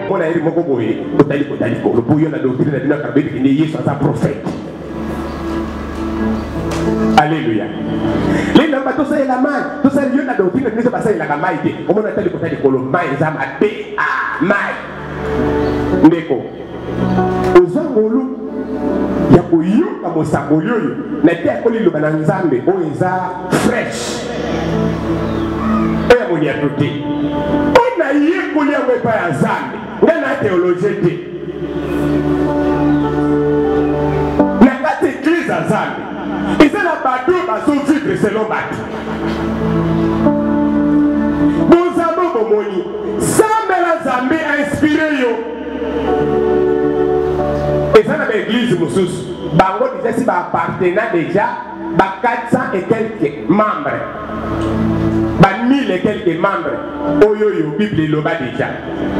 Mpo na yeli moko boye otali kota likolo mpo yo na doctrine na bino ya kala boyebi nde Yesu aza prophète. Alléluia. Lelo na bato tosalela mai, tosalela yo na doctrine na bino basalelaka mai te. Omona otali kota likolo, mai eza mabe. Ah, mai. Ndeko, oza ngolu ya koyoka mosakoli oyo na te akoli liloba na Nzambe oyo eza fresh oyo ya moniato te oyo nayekoli yango epai ya Nzambe. Ngai na theologien te, na kati eglise ya Nzambe eza na bato oyo bazovivre selon bato bonzambe. Bomoni, sambela Nzambe ainspire yo. Eza na baeglise mosusu, bango deja si baappartena deja ba 400 et quelques membres, ba 1000 et quelques membres. Oyo oyo Bible eloba deja,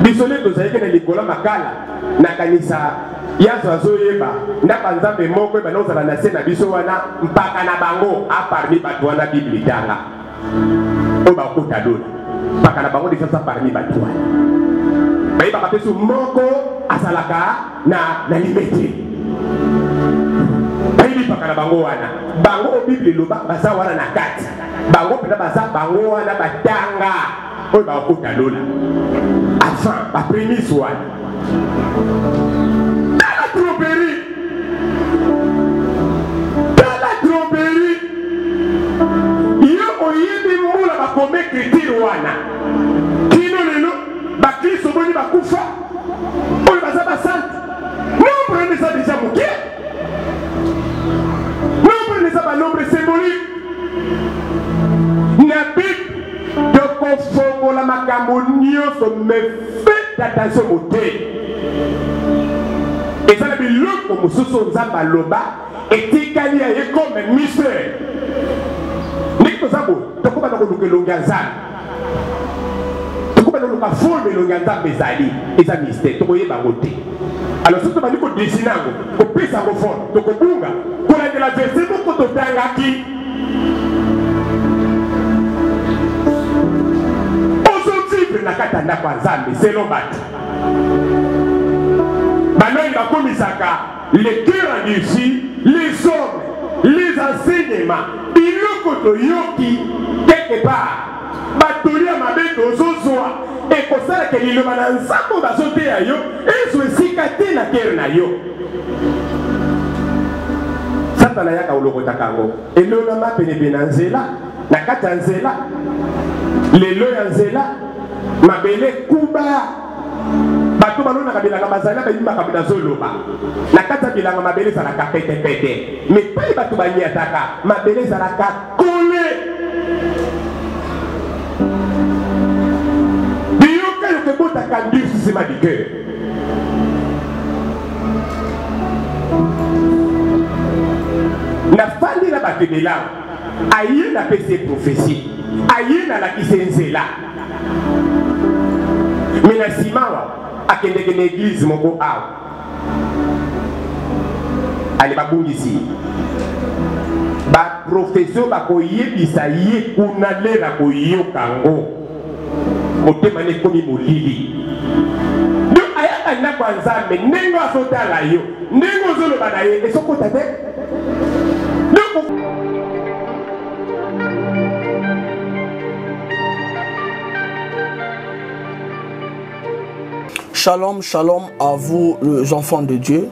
biso nde tozalaki na likolo makala. Nakanisa yazo azoyeba ndako ya Nzambe moko ebanda kozala na se na biso wana, mpaka na bango aparmi bato wana Bible etanga oyo bakota lola, mpaka na bango deja aza parmi bato wana. Bayebaka mpe so moko azalaka na limete, bayebi mpaka na bango wana. Bango oyo Bible eloba baza wana na kati, bango mpenza baza bango wana batanga oyo bakota lola avant bapremise wana. Tala tromperie, tala tromperie. Yo oyebi mbula bakoma écriture wana kino lelo bakristo boni bakufa oyo baza basante. Nombre wana eza deja moke, nombre wana eza banombre symbolique. Na Bible tokofongola makambo nyonso, mais faites attention, motei eza na biloko mosusu Nzambe aloba etikali ya ye comme mystère. Ndenge toza boye, tokobanda koluka elongi ya Nzambe, tokobanda koluka forme elongi ya Nzambe ezali, eza mystère, tokoyeba yango te. Alors soki tobandi kodesine yango, kopesa yango forme, tokobunga kolandela verset moko totangaki. Ozovivre na kati ya ndako ya Nzambe selon bato banani bakomisaka le cœur endurci, les hommes, les enseignements, biloko toyoki quelque part, batoli ya mabe tozozwa ekosalaka liloba na Nzambe oyo bazoteya yo ezwa esika te na kere na yo. Satana ayaka kolokotaka yango elonama penepene na nzela, na kati ya nzela, lelo ya nzela, mabele kuba. Bato balonaka bilanga bazali bayebi makambo nazoloba. Na kati ya bilanga mabele ezalaka petepete, mais pai bato banyataka mabele ezalaka kole. Biyoka yoka ebotaka endurcissement du cœur. Nafandi na bato ebele awa, aye napesi ye prophétie, aye nalakisi ye nzela, me na nsima awa akendeke na eglize moko awa, ale babungisi ye. Baprofesio bakoyebisa ye kuna, lera koyoka yango, motema ne ekomi molili. Donc ayaka ndako ya Nzambe, ndenge azotala yo, ndenge ozoloba na ye ezokota te. Donc Shalom, shalom à vous les enfants de Dieu.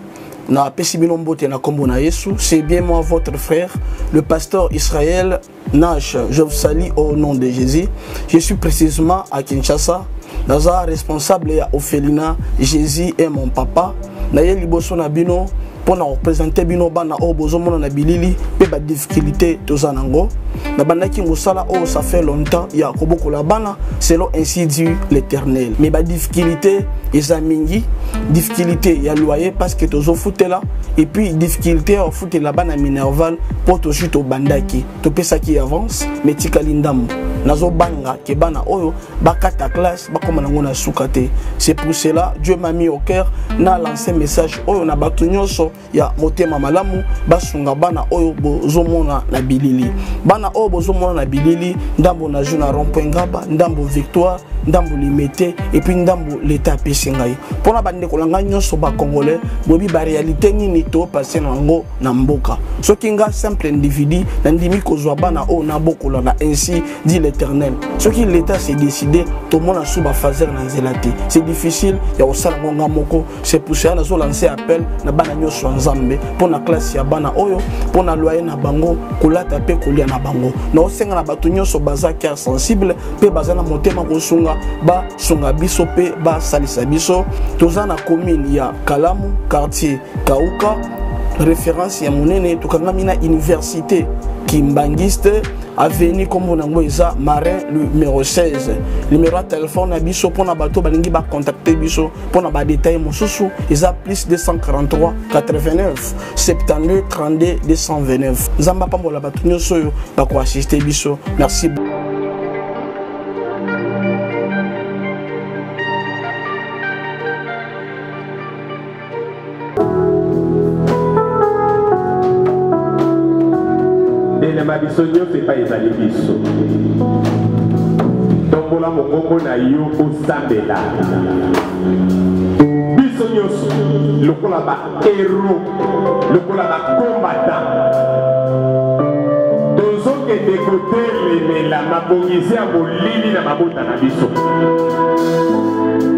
Na pesi bino mbote na kombo na Yesu. C'est bien moi votre frère, le pasteur Israël Nash. Je vous salue au nom de Jésus. Je suis précisément à Kinshasa. Naza responsable ya orphelinat Jésus est mon papa. Na ye liboso na bino mpo na kopresente bino bana oyo bozomona na bilili mpe badifficulté toza nango. Nabandaki mosala oyo ça fait longtemps ya kobokola bana selon ainsi dit l'Éternel, mais badifficulté eza mingi. Difficulté ya loyer parce que tozofutela, et puis difficulté ya kofutela bana minerval mpo tozwi, tobandaki, topesaki avance mais tikali ndambo. Nazobanga ke bana oyo bakata classe, bakoma nango na suka te. C'est pour cela Dieu m'a mis au cœur na lancer message oyo na bato nyonso ya motema malamu basunga bana oyo bozomona na bilili. Bana oyo bozomona na bilili, ndambo na jour na rond-point Ngaba, ndambo Victoire, Ndambo limete et puis ndambo l'État apesi ngai. Mpona bandeko na ngai nyonso bacongolais, boyebi baréalité nini topase na yango na mboka. Soki nga simple individu nandimi kozwa bana oyo nabokola na ainsi dit l'Éternel, soki l'État s'est décidé, tomona su bafaser na nzela te, c'est difficile ya kosala yango nga moko. C'est pour cela nazo lancer appel na bana nyonso ya Nzambe mpo na classe ya bana oyo, mpo na loyer na bango, kolata mpe kolia na bango. Naosenga na bato nyonso baza cœur sensible mpe baza na motema kosunga, basunga biso mpe basalisa biso. Toza na commune ya Kalamu, quartier Kauka, référence ya monene. Tokangami na université Kimbanguiste, avenue nkombo na yango eza Marin numéro 16. Numéro ya telefone na biso mpona bato balingi bacontacte biso mpona badetail mosusu eza plus 243 89 72 32 229. Nzambe apambola bato nyonso oyo bakoassiste biso. Merci. Telema biso nyonso epai ezali biso, tombola mongongo na yo, osambela. Biso nyonso lokola ba-héros, lokola ba-combattant, tozokende kotelemela mabongisi ya molili na mabota na biso.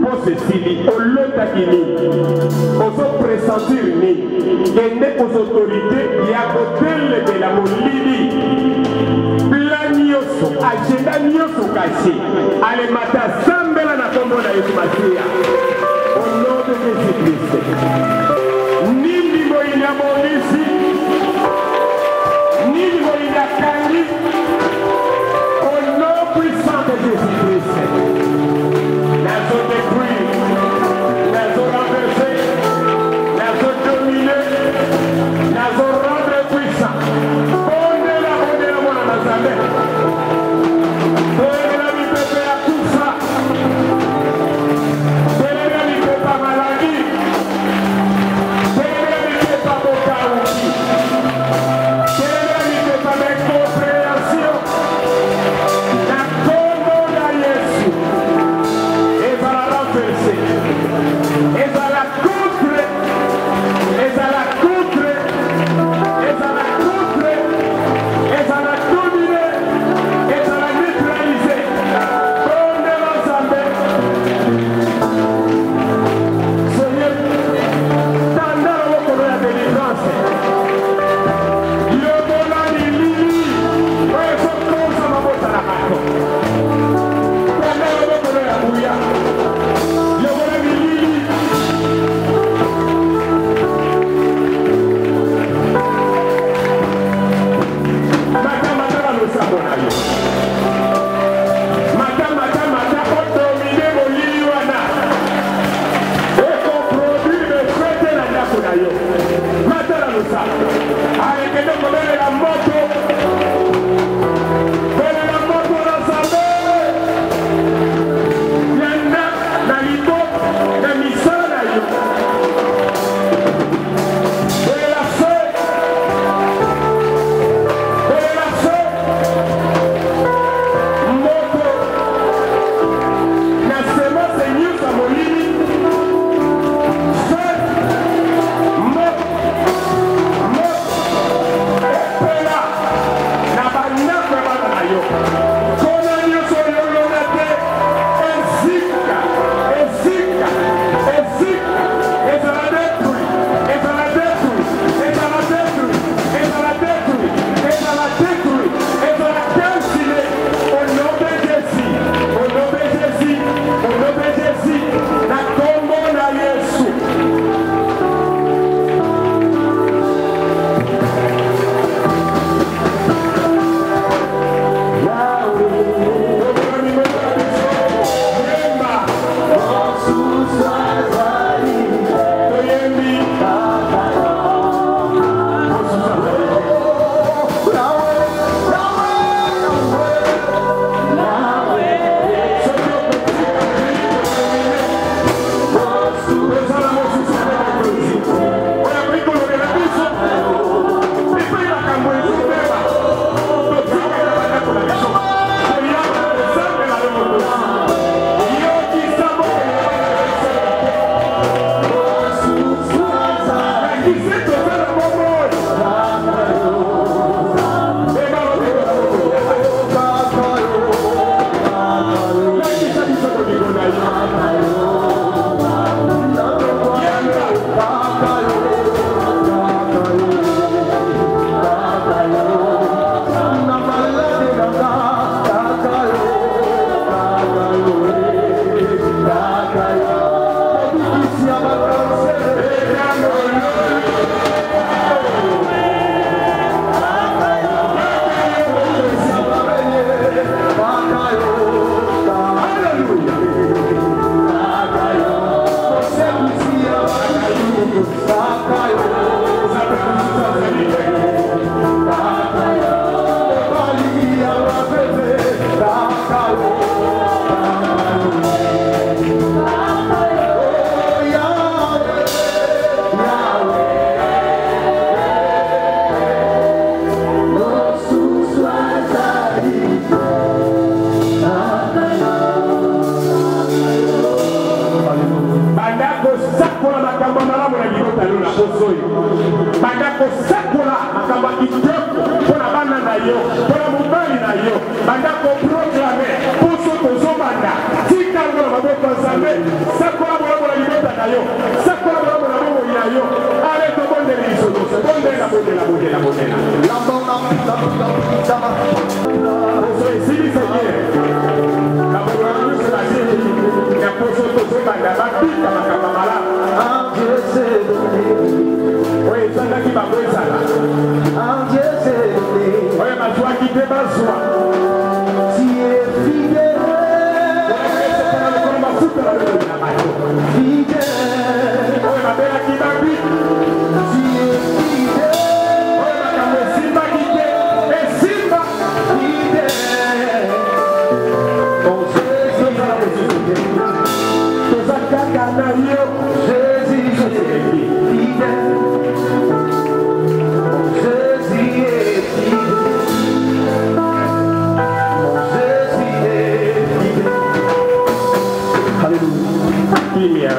Mposa esili, olotaki nini? Ozopresentir nini? Kende aux autorité ya kotelemela molili, plan nyonso, agenda nyonso kashe alemata. Sambela na nkombo na Yesu Masiya, au nom de Jésus Christ. Nini moyini abongisi, nini moyini akangi, au nom puissant de Jésus Christ, nazo détruire, nazo renverser, nazo dominer, nazo rendre puissant. Bondela, bondela, mwana na Nzambe. Bondela mipepe ya kufa, telemela mipepe ya maladi, telemela mipepe ya bokauki, telemela mipepe ya incompréhension. poso oyo. Banda kosakola makambo ya kitoko mpo na bana na yo, mpo na mobali na yo. Banda koproklame poso tozobanda. Tika yango na maboko ya Nzambe. Sakola bolamu na libota na yo, sakola bolamu na bomoi na yo. Ale, tobondeli biso nyonso. Bondela, bondela, bondela, bondela. Poso esili, Seigneur. Babola nyonso basili na poso tozobanda, babika makambo malamu oyo ezangaki bango ezala, oyo bazwaki te bazwa. Mafuta na bomoi na bato oyo babelaki babi, oyo makambo esimbaki te esimba. Tozala mosusu te, toza kaka na yo Jésus. Eleki. Jésus est fidèle. Jésus est fidèle. Alléluia. Kimia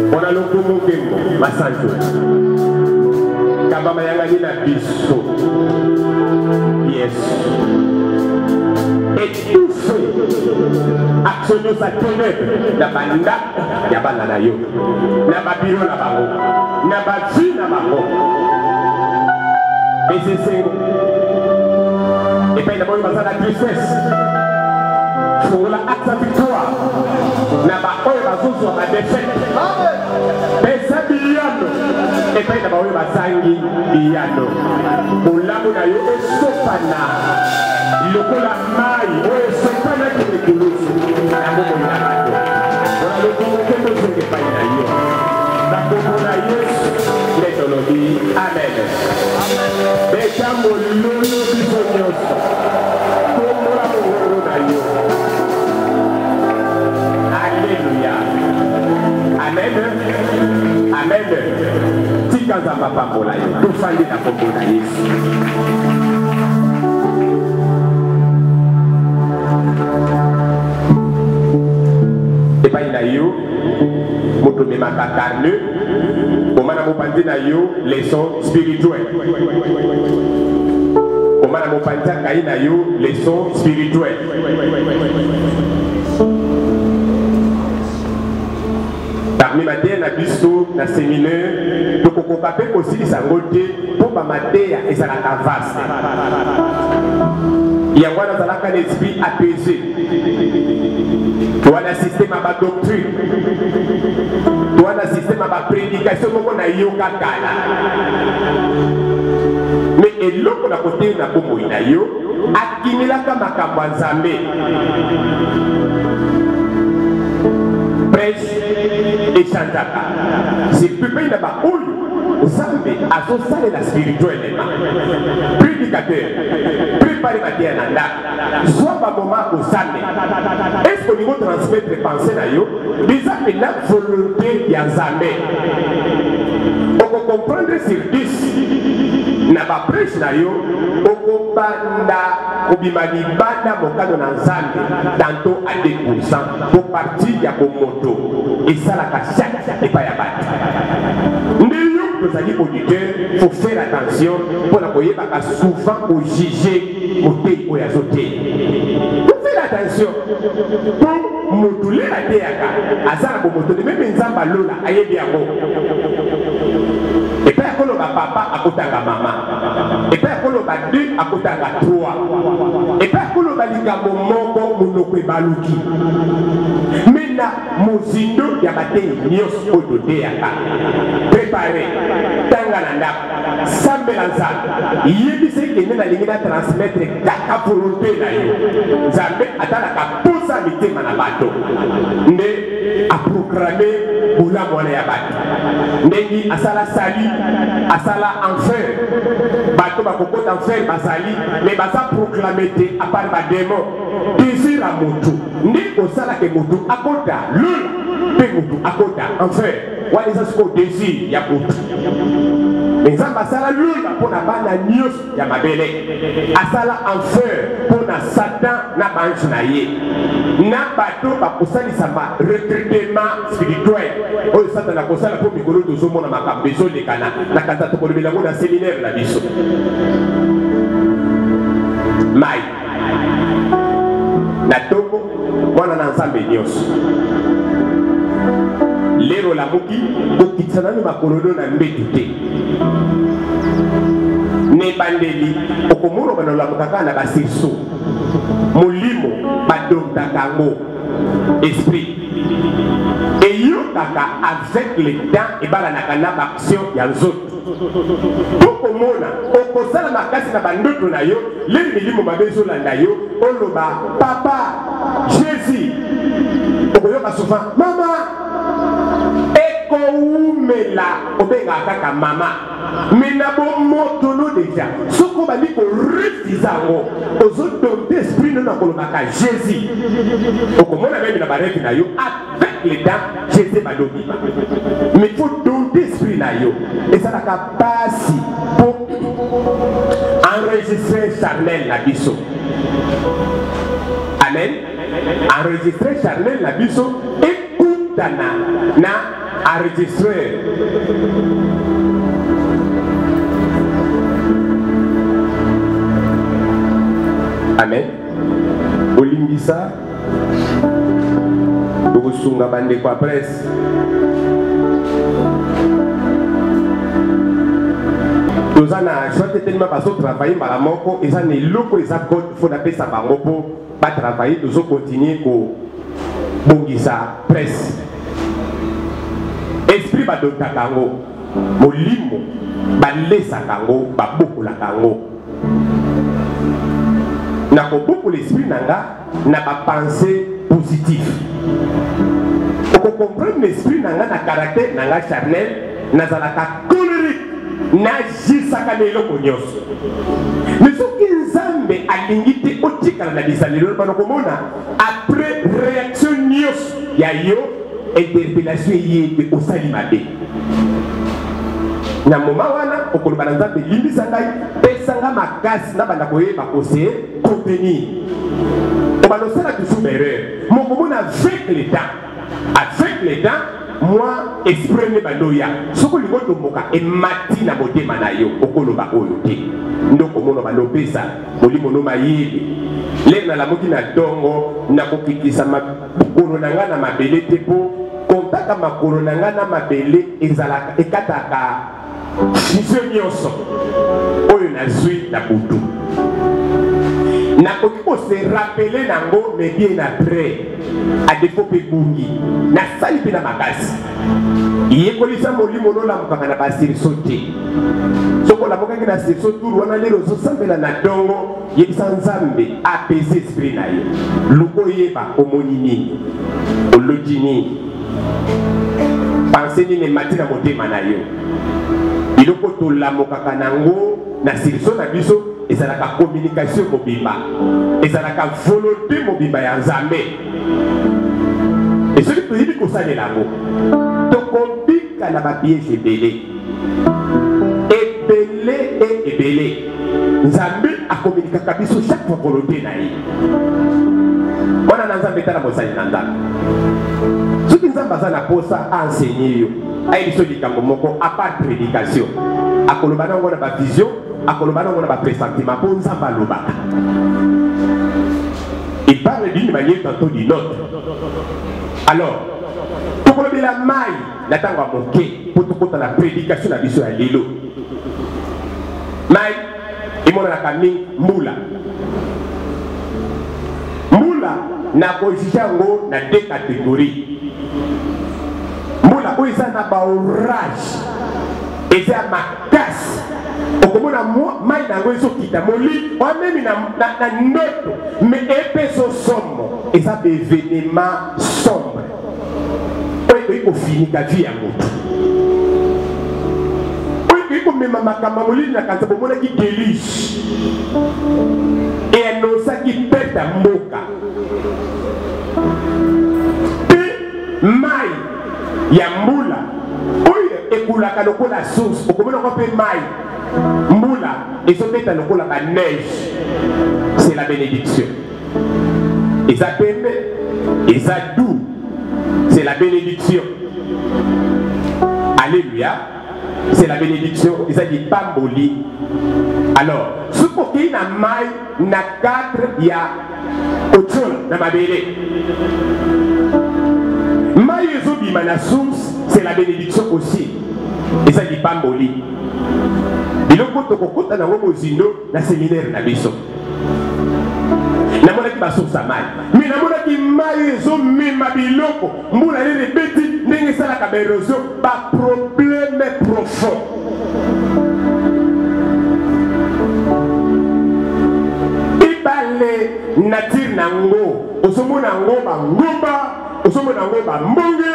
mpona lokumu, nkembo, masantu kamba mayangani na biso. Yesu, étouffe action nyonso ya ténèbre na bandako ya bana na yo, na babiro na bango, na bavie na bango. Pesa esengo epai na bango baza na tristesse. Fungola acte ya victoire na baoyo bazozwa badéfaite. Pesa biyano epai na baoyo bazangi biyano. Bolamu na yo esopana lokola mai oyo esopanaki ekulusu na bomoi na bato. Mpona lokumu te, tozonga epai na yo na kombo na Yesu nde tolobi amen. Beta mololo, biso nyonso tombola mongongo na yo. Alleluya, amen, amen. Tika Nzambe apambola yo. Tofandi na kombo na Yesu. Epai na yo moto omemaka carnet, koma na mopanzi na yo leçon spirituelle, koma na mopanzi ya cahier na yo leçon spirituelle. Parmi mateya na biso na séminaire, tokokoka mpe kosilisa yango te mpo bamateya ezalaka vaste. Yango wana azalaka na esprit apaisé. Towana système ya badoctrine, towana système ya baprédication moko na yoka kala. Mais eloko na koteya na bomoi na yo, akimilaka makambo ya Nzambe. Prêche echangeaka, surtout mpe na baoyo Nzambe azosalela spirituellement. Prédicateur, prépare mateya na ndako, zwa bamoma kosambela. Est ce olingi otransmettre pensée na yo eza mpenza volonté ya Nzambe? Okocomprendre sur 10 na baprêche na yo, okobanda kobima libanda mokano na Nzambe tantôt à 2, po parti ya bomoto esalaka chaque epai ya bato. Nde yo tozali auditeur, faut faire attention mpona koyebaka souvent kojuge motei oyo azoteya. Faut faire attention mpo motu lelo ateyaka aza na bomoto te. Même Nzambe alola ayebi yango. Epai akoloba papa, akotanga mama. Epai akoloba 2, akotanga 3. Epai akoloba likambo moko, monoko ebaluki. Me na mozindo ya mateyi nyonso oyo toteyaka, prépare, tanga na ndako, sambela Nzambe, yebisa ekende nalingi na transmettre kaka volonté na yo. Nzambe atalaka posa mitema na bato nde aproclame bolamu wana ya bato. Ndenge asala sali, asala enfer, bato bakokota enfer bazali, mais baza proclame te à part badémon. Désir ya motu nde kosalaka motu akota lola mpe motu akota enfer. Wana eza sikoyo désir ya motu. Me Nzambe asala lola mpo na bana nyonso ya mabele, asala enfer mpo na na Satan na baange na ye na bato bakosalisama recrutement spirituel oyo Satan akosala mpo mikolo tozomona makambo ezolekana na kanta tokolobela yango na seminaire na biso mai na ntongo mwana na Nzambe nyonso lero olamuki kokitisa nanu makolo na mbetu te. Na ebandeli okomona obanda olamuka kaka na basursaut. Molimo badomptaka yango, esprit eyokaka avec le temps, ebalanaka na baaction ya nzoto. Tokomona okosala makasi na bandoto na yo, leli milimo mabe ezolanda yo, oloba papa Jésus, okoyoka souvent mama ekowumela obengaka kaka mama me na bomoto no deja soki obandi korefuze yango ozodomte esprit no na kolobaka Jésus, okomona meme na bareve na yo avec le temps Jésus balobima mais faut domte esprit na yo. Ezalaka pasi po enregistrer charnel na biso. Amen. Enregistrer charnel na biso ekutana na enregistreur. Amen. Bolimbisa, bokosunga bandeko ya presse. Toza na choix te, telema bazotravaille mbala moko, eza na eloko eza code fo napesa bango mpo batravaille. Tozokontinue kobongisa presse. Esprit badotaka yango, molimo balesaka yango, babokolaka yango. Na kobokola esprit na nga na bapense positif, okokomprendre esprit na nga na caractère na nga charnel, nazalaka colérique, najisaka na eloko nyonso. Mais soki Nzambe alingi te otikala na bizaleli wana, bana komona après réaction nyonso ya yo, interpellation eye ete osali mabe. Na moma wana okoloba na Nzambe, limbisa ngai, pesa nga makasi nabanda koyeba kose contenir. Obanda osala toujours baerreur, mokomona avec le temps, avec le temps mwa esprit nde bando oya. Soki olingi otomboka emati na motema na yo, okoloba oyo te nde okomona bando opesa molimo no mayele. Lere nalamuki na ntongo, nakokitisa makolo na ngai na mabele te, mpo kontaka makolo na ngai na mabele ezalaka ekataka vision nyonso oyo nazwi na butu. Nakoki kose rappeler nango, mais bien après, à défaut mpe ebungi, nasali mpe na makasi. Yekolisa molimo nolamukaka na basursaut te. Soki olamukaki na sursaut tour wana, lelo ozosambela na ntongo, yebisa Nzambe apese esprit na yo. Luka oyeba omoni nini, oloti nini, pense nini emati na motema na yo. Biloko tolamukaka nango na sursaut na biso ezalaka communication mobimba, ezalaka volonté mobimba ya Nzambe. E soki toyebi kosalela yango, tokobika na bapiege ebele ebele e ebele. Nzambe akominikaka biso chaque fois volonté na ye. Mwana na Nzambe, tala mosali na Nzambe. Soki Nzambe aza na posa aenseigner yo, ayebi biso likambo moko à part prédication, akoloba nango na bavision, akoloba nango na bapressentiment, mpo Nzambe alobaka. Il parle d'une manière tantôt d'une autre. Alors tokolobela mai na ntango ya moke mpo tokota na prédication na biso ya lelo. Mai emonanaka mingi mbula. Mbula nakojuge yango na deux catégories. Mbula oyo eza na baorage, eza ya makasi, okomona mai na yango ezokita moli oamemi na, na, na ndoto, me epeso somo. Eza baevenement sombre oyo ekoki kofinika vie ya moto, oyo ekoki komema makambo ya molili. Na kanisa bomonaki deluge eanonsaki perte ya mboka, mpe mai ya mbula oyo ekulaka lokola source, okomona yango mpe mai mbula. Ezobeta lokola ba neige. C'est la bénédiction. Eza pembe, eza doux. C'est la bénédiction. Alléluia. C'est la bénédiction. Eza lipamboli. Alors, soki okei na mai na cadre ya kotiola na mabele, mai ezobima na source, c'est la bénédiction aussi. Eza lipamboli. Biloko tokokota nango mozindo na seminaire na biso. Namonaki basource ya mai, me namonaki mai ezomema biloko, mbula nini ebeti, ndenge esalaka baerosion, baproblème profond. Ebale nature nango, ozomona yango bangomba, ozomona yango bambonge,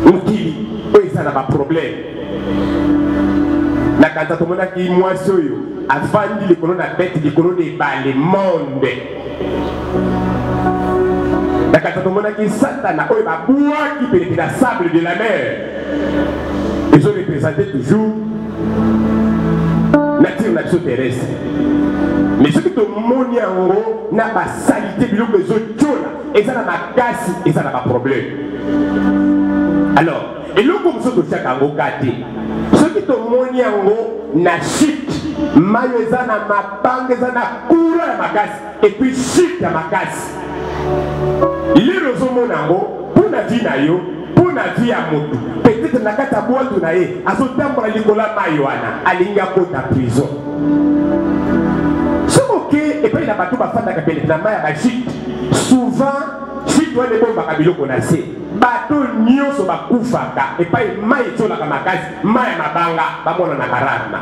mokili oyo eza na baproblème. Na kanza tomonaki mwasi oyo afandi likolo na bete, likolo na ebale monde. Na kanza tomonaki satana oyo babwaki penepene na sable de la mer, ezo représente toujours nature na biso terrestre. Mais soki tomoni yango na basalite, biloko ezotiola, eza na makasi, eza na baproblème. Alors eloko mosusu totiaka yango ka te, soki tomoni yango na chute, mayo eza na mabanga, eza na courant ya makasi, et puis chute ya makasi, lelo ozomona yango mpo na vie na yo, mpo na vie ya motu, peut-être na kati ya bwatu na ye azotambola likolo ya mai wana, alingi akota prison. Soki oke epai na bato bafandaka pene na mai ya bachute, souvent chute wana ebombaka biloko na se, bato nyonso bakufaka epai mai etiolaka makasi, mai ya mabanga bamonanaka rarema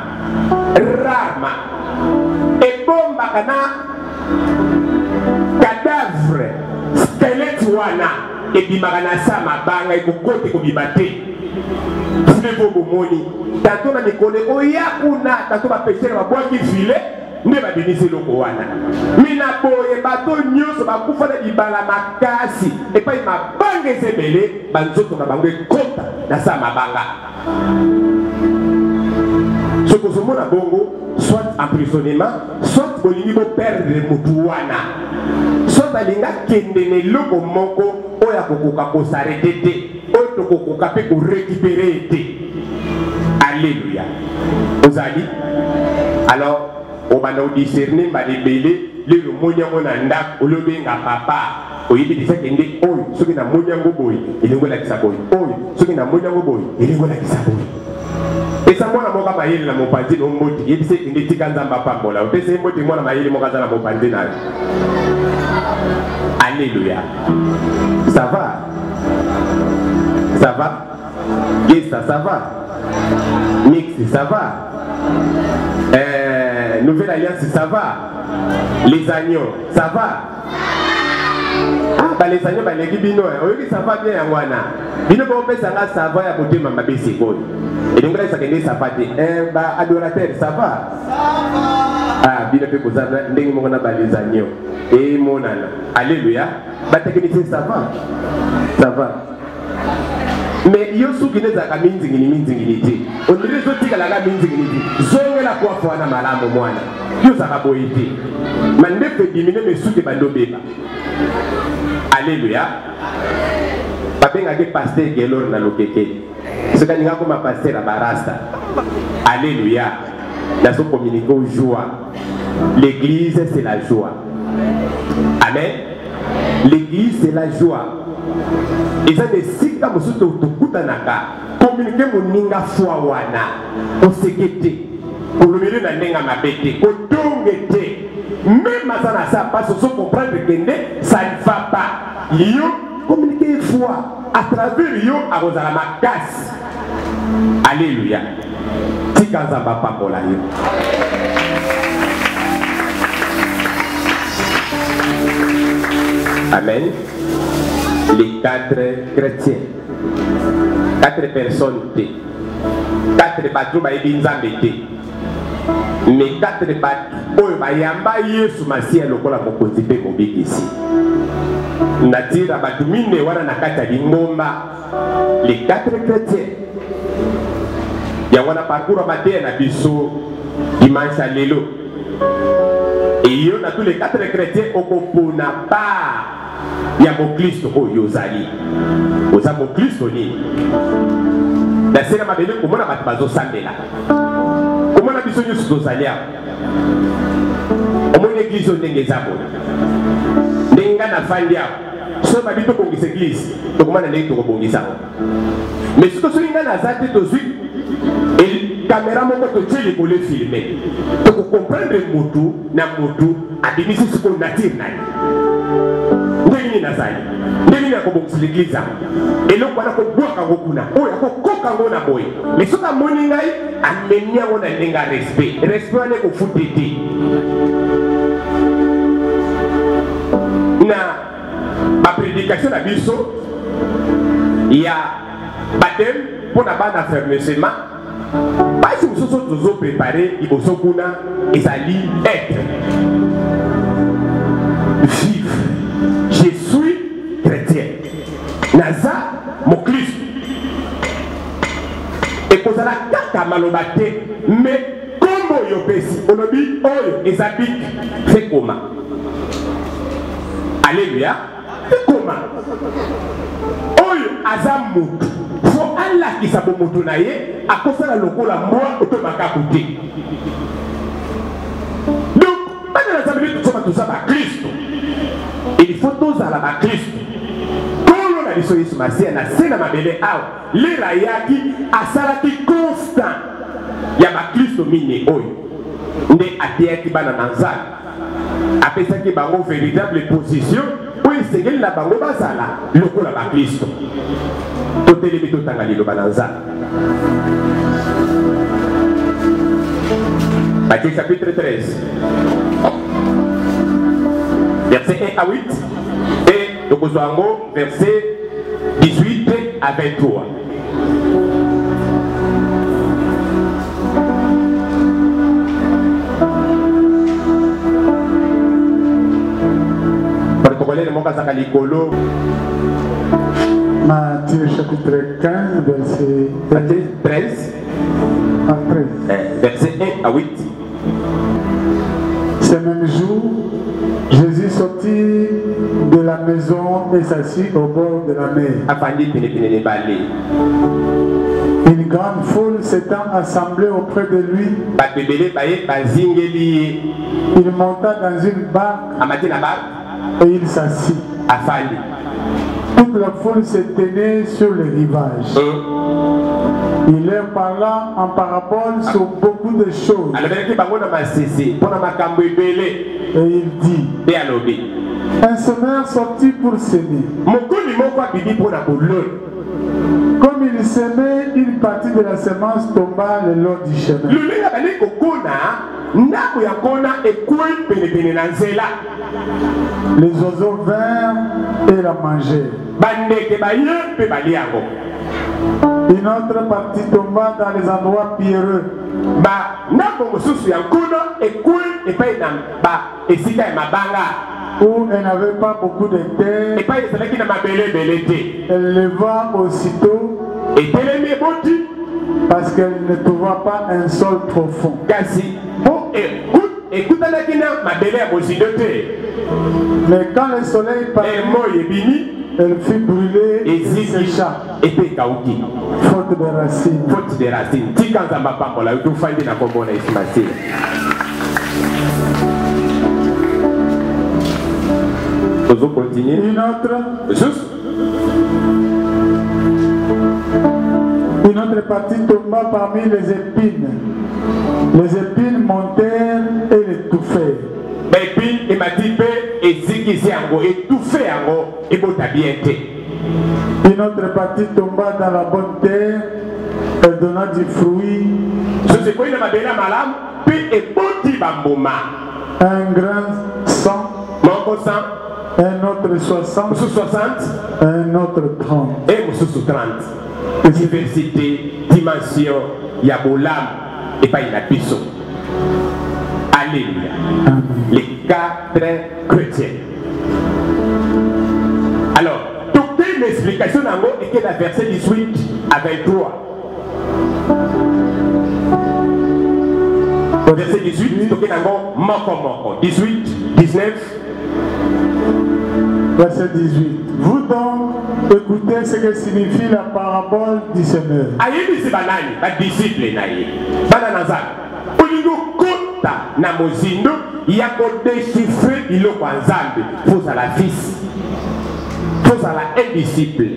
rarema, ebombaka na cadavre, squelette wana ebimaka na sa mabanga, ekokota ekobima te. Fleuve bomoni tanto na mikolo ekoya kuna, tanto bapeshere babwaki filet nde babimisi eloko wana. Me na boye bato nyonso bakufa na libala makasi epai mabanga eza ebele, banzoto na bango ekota na sa mabanga. Soki ozomona bongo, soit emprisonnement, soit bolingi boperdre motu wana, soit alingi akende na eloko moko oyo akokoka kosarete te, oyo tokokoka mpe korécupere ye te. Alleluya. Ozali alors obanda odiscerne mbala ebele. Lelo omoni yango na ndako, oli obenga papa, oyebi deja kende oyo soki namoni yango boye elingi olakisa boye, oyo soki namoni yango boye elingi olakisa boye. Pesa mwana moko mayele na mopanzi na mbote, yebisa ekende tika Nzambe apambola. Opesa ye mbote, mwana mayele moko aza na mopanzi na yo. Alléluia. Ça va? Ça va? Gesta, ça va? Mix, ça va? Nouvelle Alliance, ça va? Les agneaux, ça va? Ah, bah les agneaux, bah les bino, hein. Oyoki, ça va bien, yango wana. Bino, bah, opesa nga, ça va, ya motema mabe sikoyo. Et donc là, ça kende, ça va te. Bah, adorateur, ça va? Ah, bino pe koza ndenge moko na ba les agneaux. Et monana. Alléluia. Ba technicien, ça va? Ça va. Mais yo suki nezalaka minzingini minzingini te, ondire ezotikalaka minzingini te. Zongela kwafa wana malamu mwana, yo ozalaka boye te, mandefu ebimi nde mesuki ebandi obeba. Alleluya. Babengaki pasteur Gelor na lokeke, soki alingi akoma pasteur ya barasta. Alleluya. Nazo communiquer au joie. L'église, c'est la joie. Amen. L'église, c'est la joie. Eza na esika mosusu tokutanaka, communiquer moninga foi wana, koseke te, kolobele na ndenge ya mabe te, kotonge te, même aza na sa passe, ozo comprendre que nde ça ne va pas. Yo communiquer foi à travers yo akozala makasi. Alléluia. Tika Nzambe apambola yo. Amen. Les 4 chrétiens, 4 personnes te, 4 bato bayebi Nzambe te, mais 4 bato oyo bayamba Yesu Masiya lokola mokonzi mpe mobikisi. Natira bato mine wana na kati ya lingomba, les 4 chrétiens. Yango wana parcours ya mateya na biso Dimanche ya lelo eyo na tous les quatre chrétiens okopona part ya moklisto oyo ozali. Oza moklisto nini? Na se na mabele komona bato bazosambela, komona biso nyonso tozali awa, omoni eglise oyo ndenge eza boye, ndenge ngai nafandi awa, soki babi tobongisa eglise tokomana ndenge tokobongisa yango. Mais soki soki ngai naza te, tozwi kamera moko totie likolo efilme, tokokomprendre mutu na mutu abimisi sikoyo nature na ye, ndenge nini nazali, ndenge nini akobongisa leglise yango, eloko wana kobwaka yango kuna, oyo akokoka yango na boye. Mais soki amoni ngai amemi yango na ndenge ya respect, respect wana ekofute te na baprédication na biso ya baptême mpo na bana fermesema. Basi mosusu tozo prépare liboso kuna ezali être vivre. Je suis chrétien, naza moklisto. Ekozala kaka maloba te, mais kombo oyo opesi, olobi oyo eza bik fekoma. Alleluya, fekoma oyo aza motu, fo alakisa bomoto na ye, akosala lokola mbwa to makaku te. Donc bana na Nzambe, tosoma toza bakristo, il faut tozala bakristo. Nkolo na biso Yesu Masiya na se na mabele awa, lera ayaki asalaki constant ya bakristo mingi oyo nde ateyaki bana na Nzambe, apesaki bango véritable position oyo esengeli na bango bazala lokola bakristo. Totelemi totanga liloba na Nzambe. Matthieu chapitre 13, verset 1 à 8 et tokozwa yango verset 18 à 23. Protocolaire moko azaka likolo. Matthieu chapitre 15, verset Matthieu 13. Ah, 13. Verset 1 à 8. Ce même jour, Jésus sortit de la maison et s'assit au bord de la mer. Afandi penepene na ebale. Une grande foule s'étant assemblée auprès de lui, bato ebele baye bazingeli ye. Il monta dans une barque amati na barque et il s'assit. Afandi. Toute la foule se tenait sur le rivage. Il leur parla en parabole sur beaucoup de choses. Alobelaki bango na masese mpo na makambo ebele. Et il dit, mpe alobi, un semeur sortit pour semer. Mokoni moko abimi mpo na kolona. Comme il semait, une partie de la semence tomba le long du chemin. Lolenge abandi kokona, ndako ya nkona ekwei penepene na nzela. Les oiseaux vinrent et la mangèrent. Bandeke baye mpe balia yango. Une autre partie tomba dans les endroits pierreux. Ba ndako mosusu ya nkona ekwei epai na ba esika ya mabanga. Où elle n'avait pas beaucoup de terre. Epai ezalaki na mabele ebele te. Elle leva aussitôt. Etelemi eboti. Parce qu'elle ne trouva pas un sol profond. Kasi po ekutanaki na mabele ya mozindo te. Mais quand le soleil parut, moi ebimi, elle fut brûlée et eziki sécha, epe ekauki. Faute de racines. Faute de racines. Tika Nzambe apambola yo, tofandi na kombo na Yesu Masiya. Tozo continuer. Une autre. Lisusu. Une autre partie tomba parmi les épines. Les épines montèrent et l'étouffèrent. Baepine emati mpe ezikisi yango, étouffe yango, ebota bien te. Une autre partie tomba dans la bonne terre, elle donna du fruit. Mosusu ekwei na mabele ya malamu mpe eboti bambuma. Un grain 100, moko 100, un autre 60, mosusu 60, un autre 30. E mosusu 30. Diversité, dimension ya bolamu epai na biso. Alléluia. Les quatre chrétiens. Alors, tokei na explication na yango eke na verset 18 à 23. Verset 18, toke nango moko moko. 18, 19. Verset 18. Vous donc, écoutez ce que signifie la parabole du semeur. Ayebisi banani? Ba disciple na ye. Bana na Nzambe. Olingi okota na mozindo ya kodéchiffrer biloko ya Nzambe, fozala fils, fozala un disciple.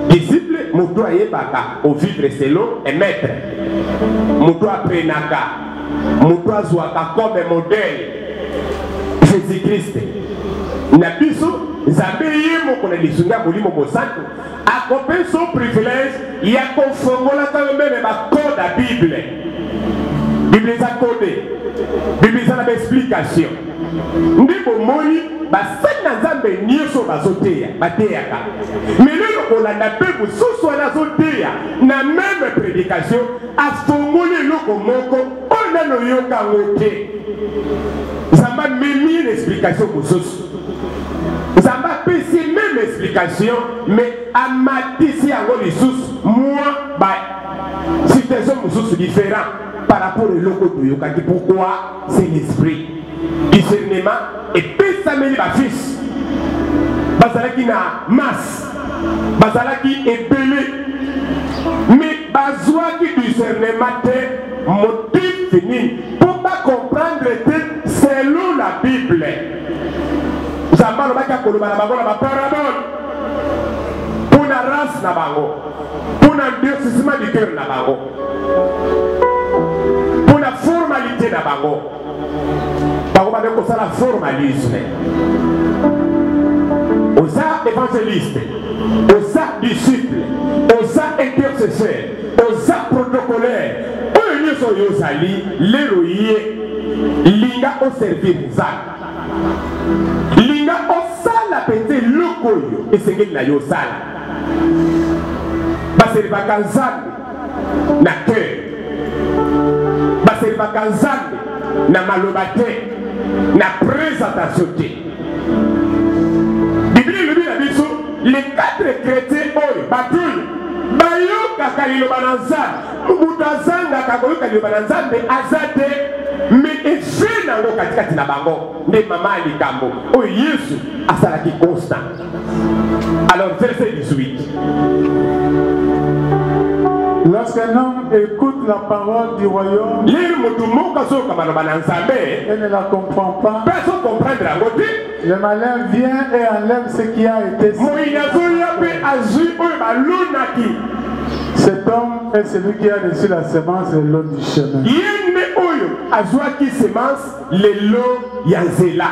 Disciple, moto ayebaka ovivre selon un maître, moto aprenaka, moto azwaka comme modèle Jésus-Christ na biso. Nzambe ye moko na lisungi ya Molimo Mosantu akopesa privilège ya kofongolaka yo meme bacode ya Bible. Bible eza code, Bible eza na baexplication. Nde bomoni basali na Nzambe nyonso bazoteya, bateyaka me lelo kolanda mpe mosusu wana azoteya na meme prédication, afongoli eloko moko oyo nano oyoka yango te. Nzambe amemi ye na explication mosusu, Nzambe apesi meme explication mais amatisi yango lisusu mwa ba situation mosusu différent par rapport eloko toyokaki. Pourquoi? C'est l'esprit discernement epesameli bafils. Bazalaki na masse, bazalaki ebele, mais bazwaki discernement te. Motif nini? Mpo bacomprendre te selon la Bible. Nzambe alobaki akoloba na bango na baparabole mpo na race na bango, mpo na endurcissement du cœur na bango, mpo na formalité na bango. Bango bande kosala formalisme. Oza évangéliste, oza disciple, oza intercesseur, oza protocolaire, oyo nyonso oyo ozali lelo, ye linga oservir Nzambe, linga osala mpenza eloko oyo esengeli na yo osala. Baservaka Nzambe na cœur, baservaka Nzambe na maloba te, na présentation te. Biblia elobi na biso, les quatre chrétiens oyo, bato oyo bayokaka liloba na Nzambe, moto azangaka koyoka liloba na Nzambe aza te, mais effet nango katikati na bango nde mama ya likambo oyo Yesu asalaki constat. Alors, verset 18. Lorsqu'un homme écoute la parole du royaume Lelo motu moko azoyoka maloba na Nzambe et ne la comprend pas, mpe azocomprendre yango te, le malin vient et enlève ce qui a été semé. Moyini azoya mpe azwi oyo balonaki. Cet homme est celui qui a reçu la semence le long du chemin. Ye nde oyo azwaki semence lelo ya nzela.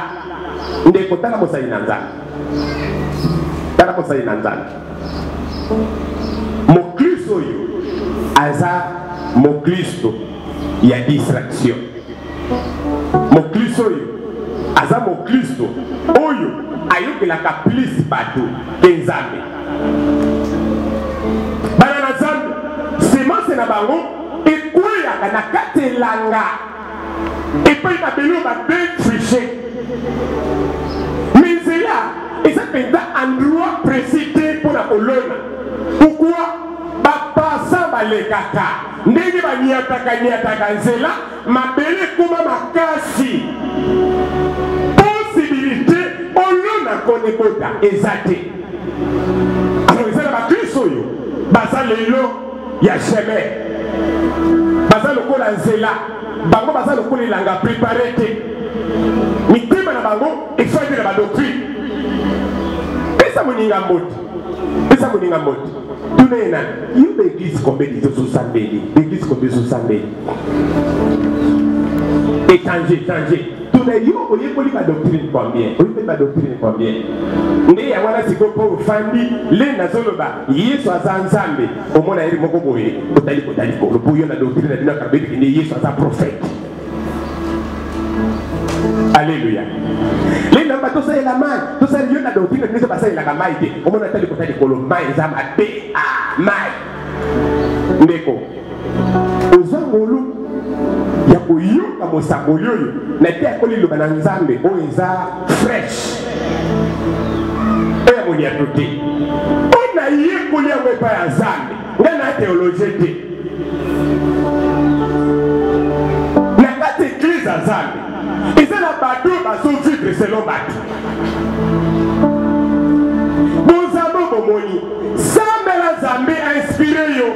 Ndeko, tala mosali na Nzambe, tala mosali na Nzambe. Moklisto oyo aza moklisto ya distraction, moklisto oyo aza moklisto oyo ayokelaka plus bato ke Nzambe. Bana na Nzambe, semence na bango ekweyaka na kati elanga epai mabele oyo badéfriche, mais nzela eza mpenza endroit précis te mpo na kolona. Pourquoi? Bapasa balekaka, ndenge baniataka niataka nzela, mabele ekoma makasi, possibilité olona kone ebota eza te. Alors eza na bakristo oyo baza lelo ya chemin, baza lokola nzela, bango baza lokola elanga préparé te, mitema na bango efandi na badoctrine. Pesa moninga mbote, pesa moninga mbote, tuna ye nani yo: baeglise combien ezosambeli? Baeglise combien ezosambeli? Échanger, échanger. Tuna yo: oyekoli badoctrine combien? Oyekoli badoctrine combien? Nde yango wana sikoyo mpo ofandi le nazoloba Yesu aza Nzambe, omona ye moko boye, otali kotali kolo mpo yo na doctrine na bino akabebiki nde Yesu aza prophète. Alleluya! Lelo bato tosalela mai, tosali yo na doctrine na bino basalelaka mai te. Omona tali kotali kolo, mai eza mabe, ah, mai. Ndeko, oza ngolu ya koyoka mosakoli oyo na te akoli liloba na Nzambe oyo eza fresh, oyo ya moniato te, oyo nayekoli yango epai ya Nzambe. Ngai na théologien te. Na kati eglise Nzambe, eza na bato oyo bazovivre selon bato. Bonzambe bomoni, sambela Nzambe ainspire yo.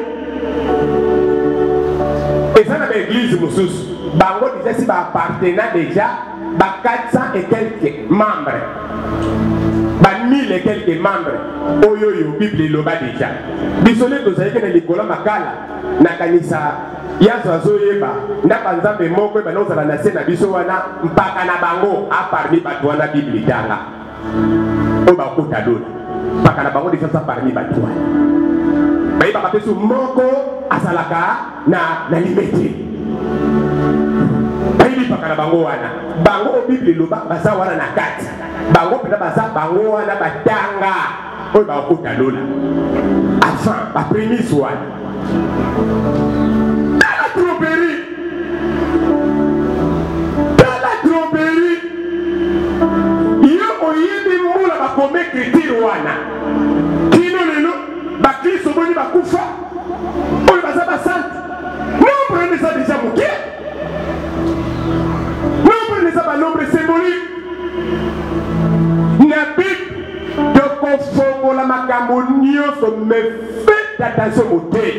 Eza na baeglise mosusu bango deja si baappartena deja ba 400 et quelques membres, ba 1000 et quelques membres oyo oyo Bible eloba deja. Biso nde tozalaki na likolo makala, nakanisa Yazo azoyeba ndako ya Nzambe moko ebanda kozala na se na biso wana, mpaka na bango aparmi bato wana Bible etanga oyo bakota lola, mpaka na bango deja aza parmi bato wana. Bayebaka mpe so moko azalaka na limete, bayebi mpaka na bango wana. Bango oyo Bible eloba baza wana na kati, bango mpenza baza bango wana batanga oyo bakota lola avant bapremise wana. Tala tromperie, tala tromperie. Yo oyebi mbula bakoma écriture wana kino lelo bakristo boni bakufa oyo baza basante, nombre wana eza deja moke, nombre wana eza banombre symbolique na Bible. Tokofongola makambo nyonso, mais faites attention motei.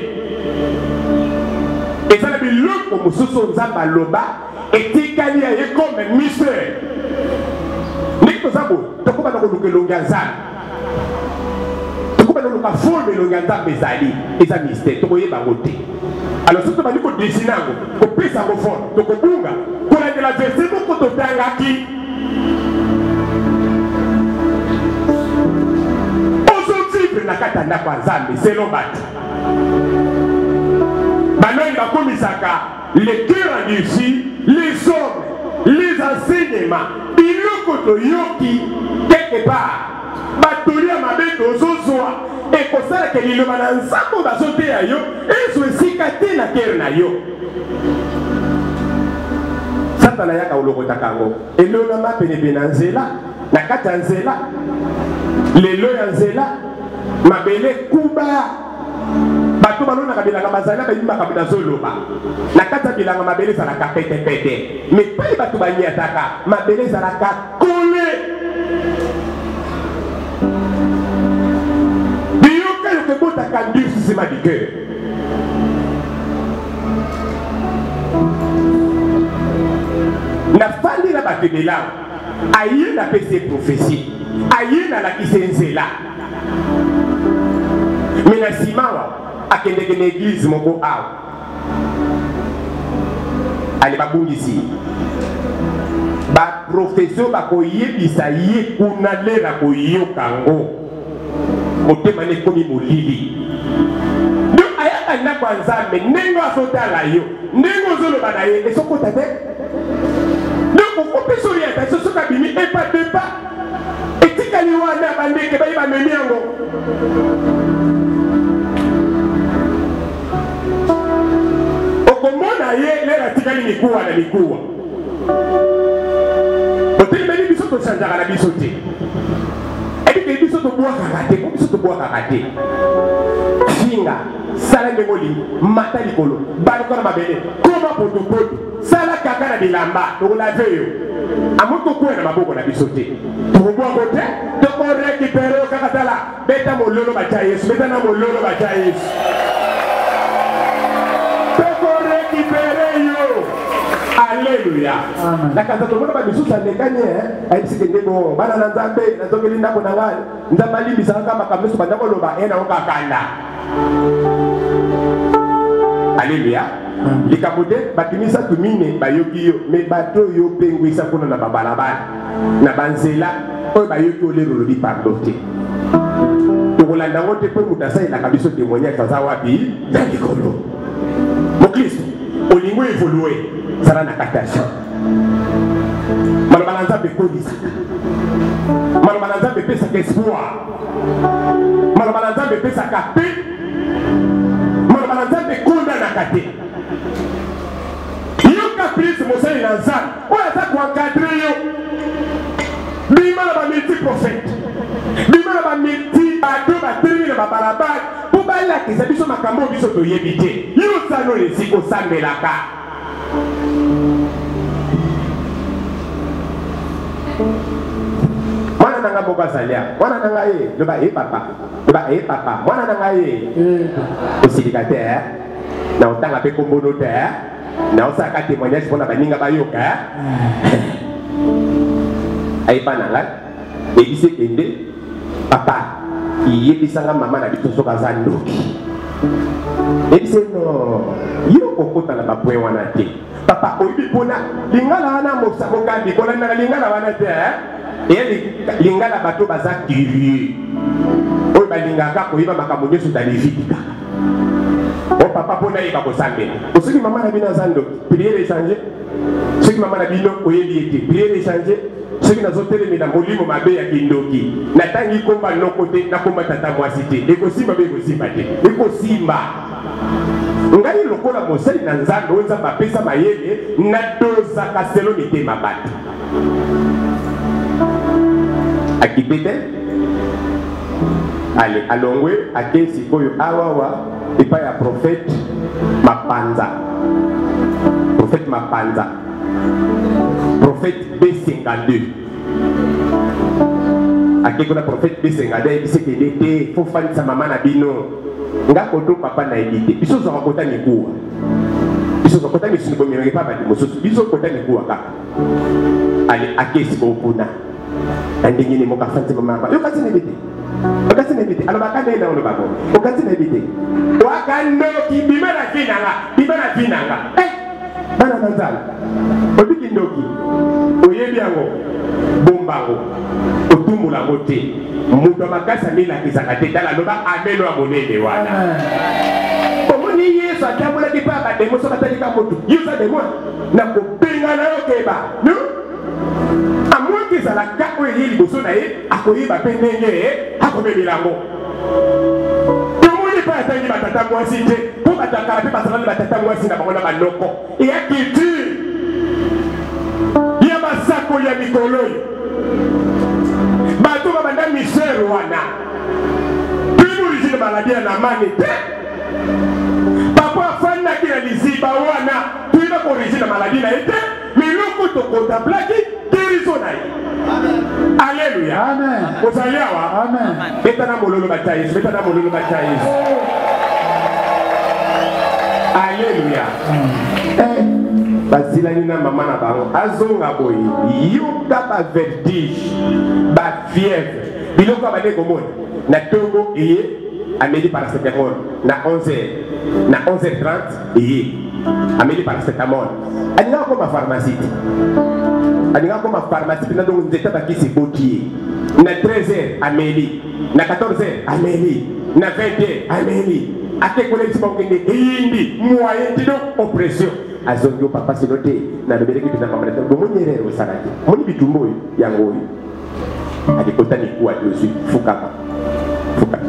Eza na biloko mosusu Nzambe aloba etikali ya ye comme mystère. Ndenge toza boye, tokobanda koluka elongi ya Nzambe, tokobanda koluka forme elongi ya Nzambe ezali, eza mystère, tokoyeba yango te. Alors soki tobandi kodesine yango, kopesa yango forme, tokobunga kolandela verset moko totangaki. Ozovivre na kati ya ndako ya Nzambe selon bato banani bakomisaka le cœur endurci, les hommes, les enseignements, biloko toyoki quelque part, batoli ya mabe tozozwa ekosalaka liloba na Nzambe oyo bazoteya yo ezwa esika te na kere na yo. Satana ayaka kolokotaka yango elonama penepene na nzela, na kati ya nzela, lelo ya nzela, mabele kuba. Bato balonaka bilanga bazali na bayebi makambo nazoloba. Na kati ya bilanga mabele ezalaka petepete, mais pai bato banyataka mabele ezalaka kole. Biyoka yoka ebotaka durcissement du cœur. Nafandi na bato ebele awa, aye napesi ye prophetie, aye nalakisi ye nzela, me na nsima awa akendeke na eglize moko awa, ale babungisi ye. Baprofesio bakoyebisa ye kuna lera koyoka yango, motema ne ekomi molili. Donc ayaka ndako ya Nzambe, ndenge azotala yo, ndenge ozoloba na ye ezokota te. Donc okopesa orientation, soki abimi un pas deux pas etikali wana, bandeke baye bamemi yango. Okomona ye lelo atikali mikuwa na mikuwa. Otelemeli biso, tochangeaka na biso te. Ebike biso tobwakaka te, po biso tobwakaka te. Finga, sala ndenge olingi, mata likolo, baluka na mabele, koma potopoto, sala kaka na bilamba, tokolave yo. Amoki kokwea na maboko na biso te, tokobwako te, tokorekipere yo kaka. Tala, beta mololo batya Yesu, beta na mololo batya Yesu, tokorekipere yo. Alleluya. Na kanza tomona bamisusu alekani, ayebisi kende bo bana na Nzambe, nazongeli ndako na ngai, Nzambe alimbisaka kaka makambo nyonso banda koloba ye nango kakanda. Alleluya. Likambo te, bato misato mine bayoki yo, me bato oyo opengwisa kuna na babalabala na banzela oyo bayoki olelo olobi pardon te, tokolanda yango te, mpo moto asalelaka biso témoignage aza wapi? Na likolo. Moklisto olingi oevolue, zala na kati ya champ. Maloba na Nzambe ekolisaka, maloba na Nzambe epesaka espoir, maloba na Nzambe epesaka pe, maloba na Nzambe ekondanaka te. Yoka plus mosali na Nzambe oyo aza koencadre yo. Bima na bamulti prophète, bima na bamulti bato batelemi na babalabala mpo balakisa biso makambo oyo biso toyebi te. Yo osala oyo esika osambelaka. Mwana na ngai moko azali awa. Mwana na ngai ye. Loba e papa. Loba e papa. Mwana na ngai ye. Osilika te eh? Na otanga mpe kombo no te eh? Na osalaka témoignage mpo na baninga bayoka eh? Ayepa na ngai. Ebisi ekende papa yebisa nga mama na biso soki aza ndoki. Ebisi no yo okota na bapoint wana te. Papa oyebi mpona lingala wana mokambi kolandaka lingala wana te eh? Eya lingala bato baza curieux oyo balingaka koyeba makambo nyonso taleviti kaka o papa mpo nayeba kosambela. Soki mama na bino aza ndoki, priere echange. Soki mama na bino oyebi ye te, priere echange. Soki nazotelemela molimo mabe ya kindoki, natangi komba noko te, nakomba tata mwasi te, ekosimba mpe ekosimba te, ekosimba. Ngai lokola mosali na Nzambe oyo Nzambe apesa mayele, nadozaka selo mitema bato. Akipe te, ale alongwe ake sikoyo awawa epai ya prophète Mapanza, prophète Mapanza, prophète B52. Ake kuna prophète B52 ayebisi ekende te, fo fandisa mama na bino. Nga koto papa nayebi te, biso ozwaka kota mikuwa, biso ozwaka kota misuni bomemaka epai bato mosusu, biso kota mikuwa kaka. Ale ake sikoyo kuna na ndenge nini moko afandisi mama yango, yo kasi nayebi te, okasi nayebi te, alobaka ndenge na oloba bongo, okasi nayebi te, waka ndoki, bima na vie na nga, bima na vie na nga. Eh, bana na nzala, obiki ndoki, oyebi yango, bomba yango, otumbola yango te. Moto ya makasi amilakisaka te. Tala, loba ameno ya monene wana. Omoni Yesu atambolaki mpe ya bademo, soki atali ka motu, yo oza demo, na kobengana yo keba. No? Amoki ezala ka oyo eye liboso na ye, akoyeba mpe ndenge akomemela yango. Tomoni mpe atangi batata mwasi te, mpo bato ya kala mpe bazalaki batata mwasi na bango na banoko. Eya culture ya basakoli ya mikolo oyo. Bato babanda misere wana prime origine maladie ya Namani te. Papa afandaki na liziba wana, toyebaka origine ya maladie na ye te, mais eloko tokontemplaki guérison na ye. Alléluia. Amen. Ozali awa? Amen. Beta na mololo batia Yesu, beta na mololo batia Yesu. Alléluia. Eh, basilani na mama na bango, azonga boye, yoka ba vertige, ba fièvre, biloko abande komona na tongo eye ameli paracetamol na 11h, na 11h30 eye ameli paracetamol. Alingaka koma pharmacie te, alingaka koma pharmacie mpenza, donc nzete bakisi eboti ye. Na 13h ameli, na 14h ameli, na 20h ameli, akekolelisi bakokende eyindi moyen te, donc oppression. Azongi yo papa sino te, nalobelaki mpenza mama na bomoni erreur osalaki, moni bitumba oyo yango oyo alikota mikuwa tozwi fukama fukama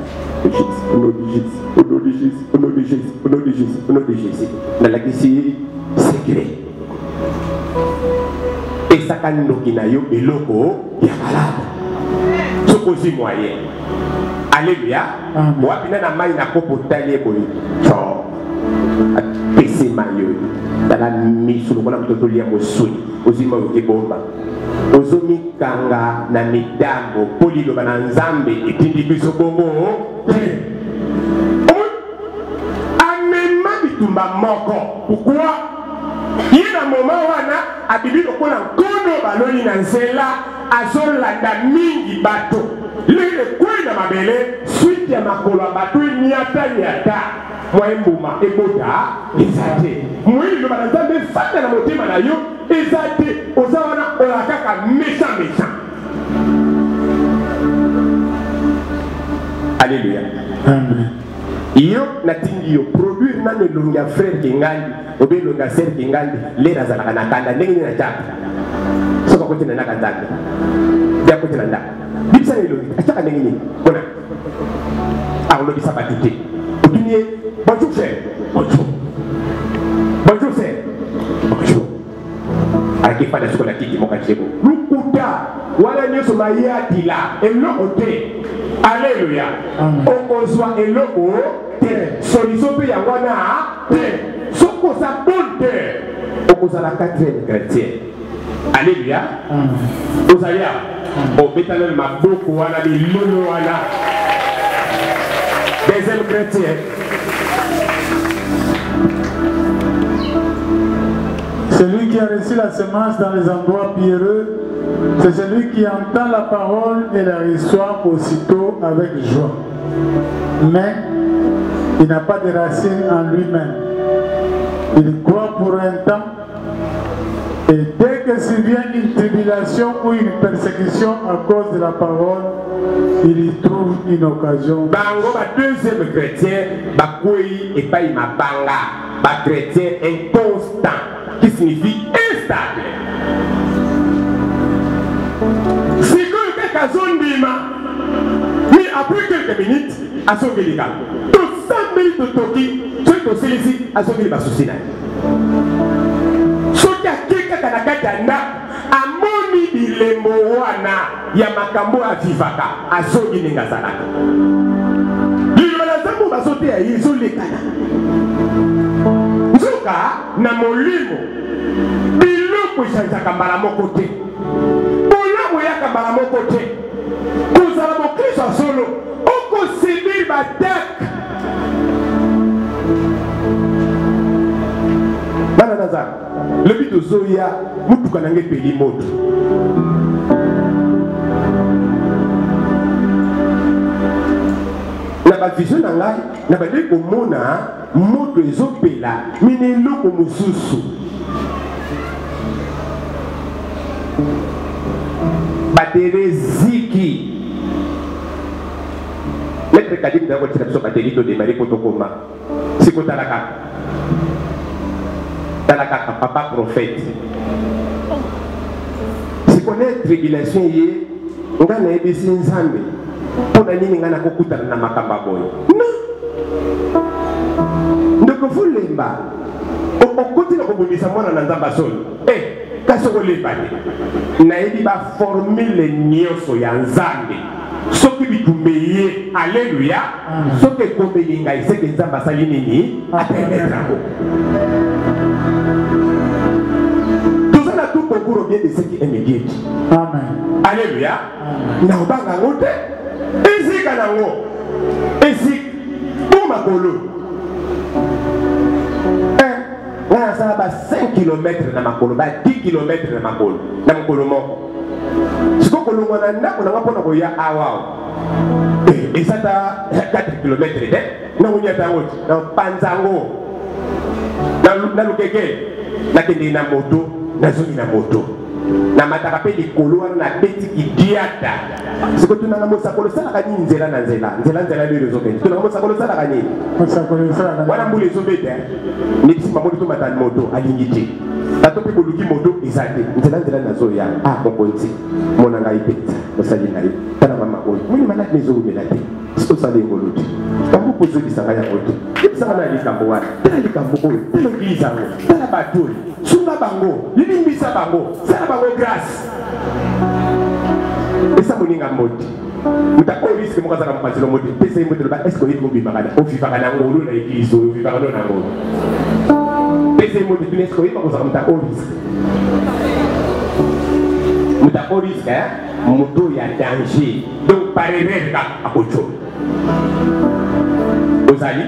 au nom de Jésus, au nom de Jésus, au nom de Jésus, au nom de Jésus, au nom de Jésus. Nalakisi secret. Pesaka ndoki na yo eloko ya malamu soki ozwi moyen. Alléluia. Wapi na na mai na kopo otali ye boye, apesi mai oyo, tala miso lokola moto ozolia mosuni, ozwi mai okebomba, ozomikanga na mitambo mpo liloba na Nzambe etindi biso bongo te. Amema bitumba moko pourquoi ye na moment wana abibi lokola nkono baloni na nzela, azolanda mingi bato lele ekwei na mabele, suite ya makolo ya bato eniata niata, mwa embuma ebota eza te. Moyi liloba na Nzambe efanda na motema na yo eza te, oza wana ola kaka méchant méchant. Alléluia. Amen. Yo natindi yo produire nano elongi ya frère Kengandi obe elongi ya sœur Kengandi, lere azalaka na kanda ndenge nini na tiaka soki akoti na ndaka Nzambe nde akoti na ndako bibisa na elongi atiaka ndenge nini mpona akolobisa bato te. Otuni ye bonjour frère, bonjour, bonjour sœur, bonjour, akefanda sikoyo na kiti moko atie bo lukuta wana nyonso mayatila eloko te. Alléluia. Okozwa eloko te, solution mpe yango wana te. Soki oza bonne te, okozala quatrième chrétien. Alleluya. Ozali awa, obeta nano maboko wana, milulu wana. Deuxième chrétien. Celui qui a reçu la semence dans les endroits pierreux, c'est celui qui entend la parole et la reçoit aussitôt avec joie. Mais il n'a pas de racine en lui-même. Il croit pour un temps, et dès que survient une tribulation ou une persécution à cause de la parole, il y trouve une occasion. Bango ba deuxième chrétien bakwei epai mabanga, ba chrétien inconstant qui signifie instable. Sikoyo kaka azondima, mais après quelques minutes azongeli kaka, tosambeli, totoki, soki tosilisi azongeli basusi na ye. Soki ake kaka na kati ya ndako, amoni bilembo wana ya makambo oyo avivaka, azongi ndenge azalaka. Liloba na Nzambe oyo bazoteya ye ezolekana. Nzoka na molimo biloko echanjaka mbala moko te, bolamu eyaka mbala moko te. Kozala mokristo ya solo, okosibir batake. Bana na Nzambe, lobi tozoya, motuka na ngai epeli moto. Na bavision na ngai nabandaki komona moto ezopela mine eloko mosusu. Batere eziki. Maître Kadim d'ailleurs kotika biso bateri to démarrer po tokoma. Siko tala kaka. Tala kaka papa prophète. Siko ne tribulation ye nga nayebisi Nzambe mpo na nini nga nakokutana na makambo ya boye. Non. Ndeko Fulemba, okoti na kobundisa mwana na Nzambe asolo. Eh, kasi okolemba te. Nayebi ba formule nyonso ya Nzambe. Soki bitumba eye, alleluya, soki ekomeli ngai, seke Nzambe asali nini? Apermettre yango. Toza na tout concours au bien de ceux qui aiment Dieu. Amen. Alleluya. Na obanga yango te. Ezika nango. Ezika. Bo makolo. Eh, nga nasala ba 5 km na makolo, ba 10 km na makolo, na mokolo moko. Sikoyo kolongwa na ndako na nga mpona koya awa awa. Eh, eza ta 4 km te, nakonyata yango te, napanza yango na lukeke, nakende na moto, nazongi na moto, namataka mpe likolo wana, nabeti kidiata. Sikoyo tunanga mosakolo osalaka nini nzela na nzela, nzela nzela lelo ezokende, tunanga mosakolo osalaka nini wana mbula ezobeta, nebisi mamoni tomata moto alingi te, bato mpe boluki moto eza te, nzela nzela nazoya. Ah, mokonzi mona ngai mpenza, mosali na yo, tala mama oyo moni maladi na ezowumela te, osali ngolu te, yango kozongisa ngai yango te, yebisaka na likambo wana, tala likambo oyo, tala eglise yango, tala bato oyo, sunga bango, limbisa bango, sala bango grâce. Esa moninga mbote, moto oyo risque moko aza na mopanzi na mbote, pesa ye mbote, loba est-ce que oyebi kobimaka na ovivaka na ngolu na eglise oyo, ovivaka no na ngolu. Pesa ye mbote, tuna est-ce que oyeba kozala moto oyo risque, moto oyo risque, hein? Moto ya danger, donc par erreur kaka akotyola. Ozali,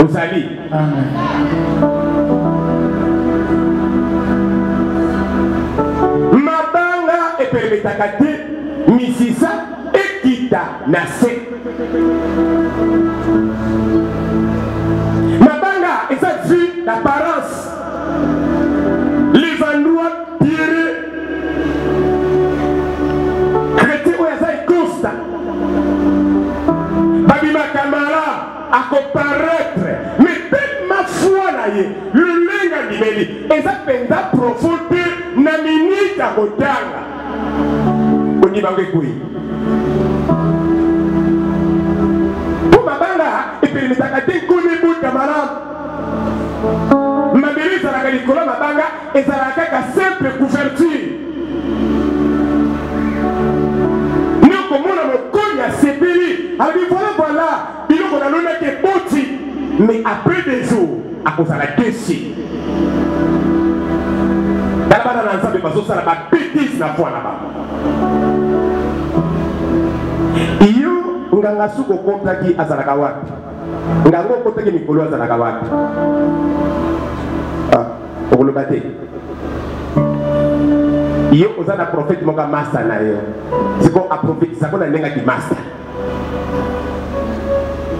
ozali. Amen. Mabanga epermetaka te misisa ekita na se. Mabanga eza vu d'apparence, les endroits pierreux. Chrétien oyo aza constant, babimaka malamu, akoparaître, mais tellement foi na ye, lolenge andimeli eza mpenza profond te, na minute akotanga kondima yango ekwei. Mpo mabanga epelemisaka te nkoni ebota malamu. Mabele ezalaka likolo ya mabanga, ezalaka kaka simple couverture. Nde okomona mokoni asepeli, alobi voilà voilà, biloko nalonaki eboti, mais après des jours akozala déçu. Tala bana na Nzambe. bazosala babetise na foi na bango. Yo nganga suku okotaki azalaka wapi? Nganga okotaki mikolo azalaka wapi? Ah, okoloba te. Yo oza na prophète moko masta na yo. Siko aprofetisako na ndenge ya kimasta.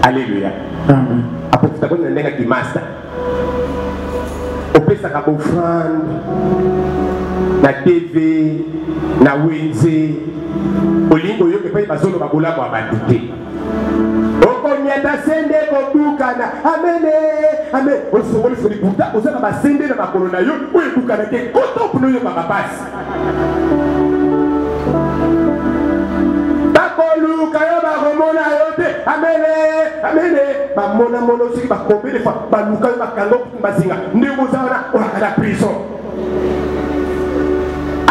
Alléluia. Amen. Aprofetisako na ndenge ya kimasta. Opesaka bofrande na TV na wenze olingi koyoka epai bazoloba bolamu ya bato te okonyata sende kobukana amene amen osongoli soli pourtant oza na basende na makolo na yo oyo ebukana te kota opuna oyokaka mpasi bakoluka yo bakomona yo te amene amene bamona mono soki bakombele fa baluka yo bakanga bazinga ndenge oza wana olaka na prison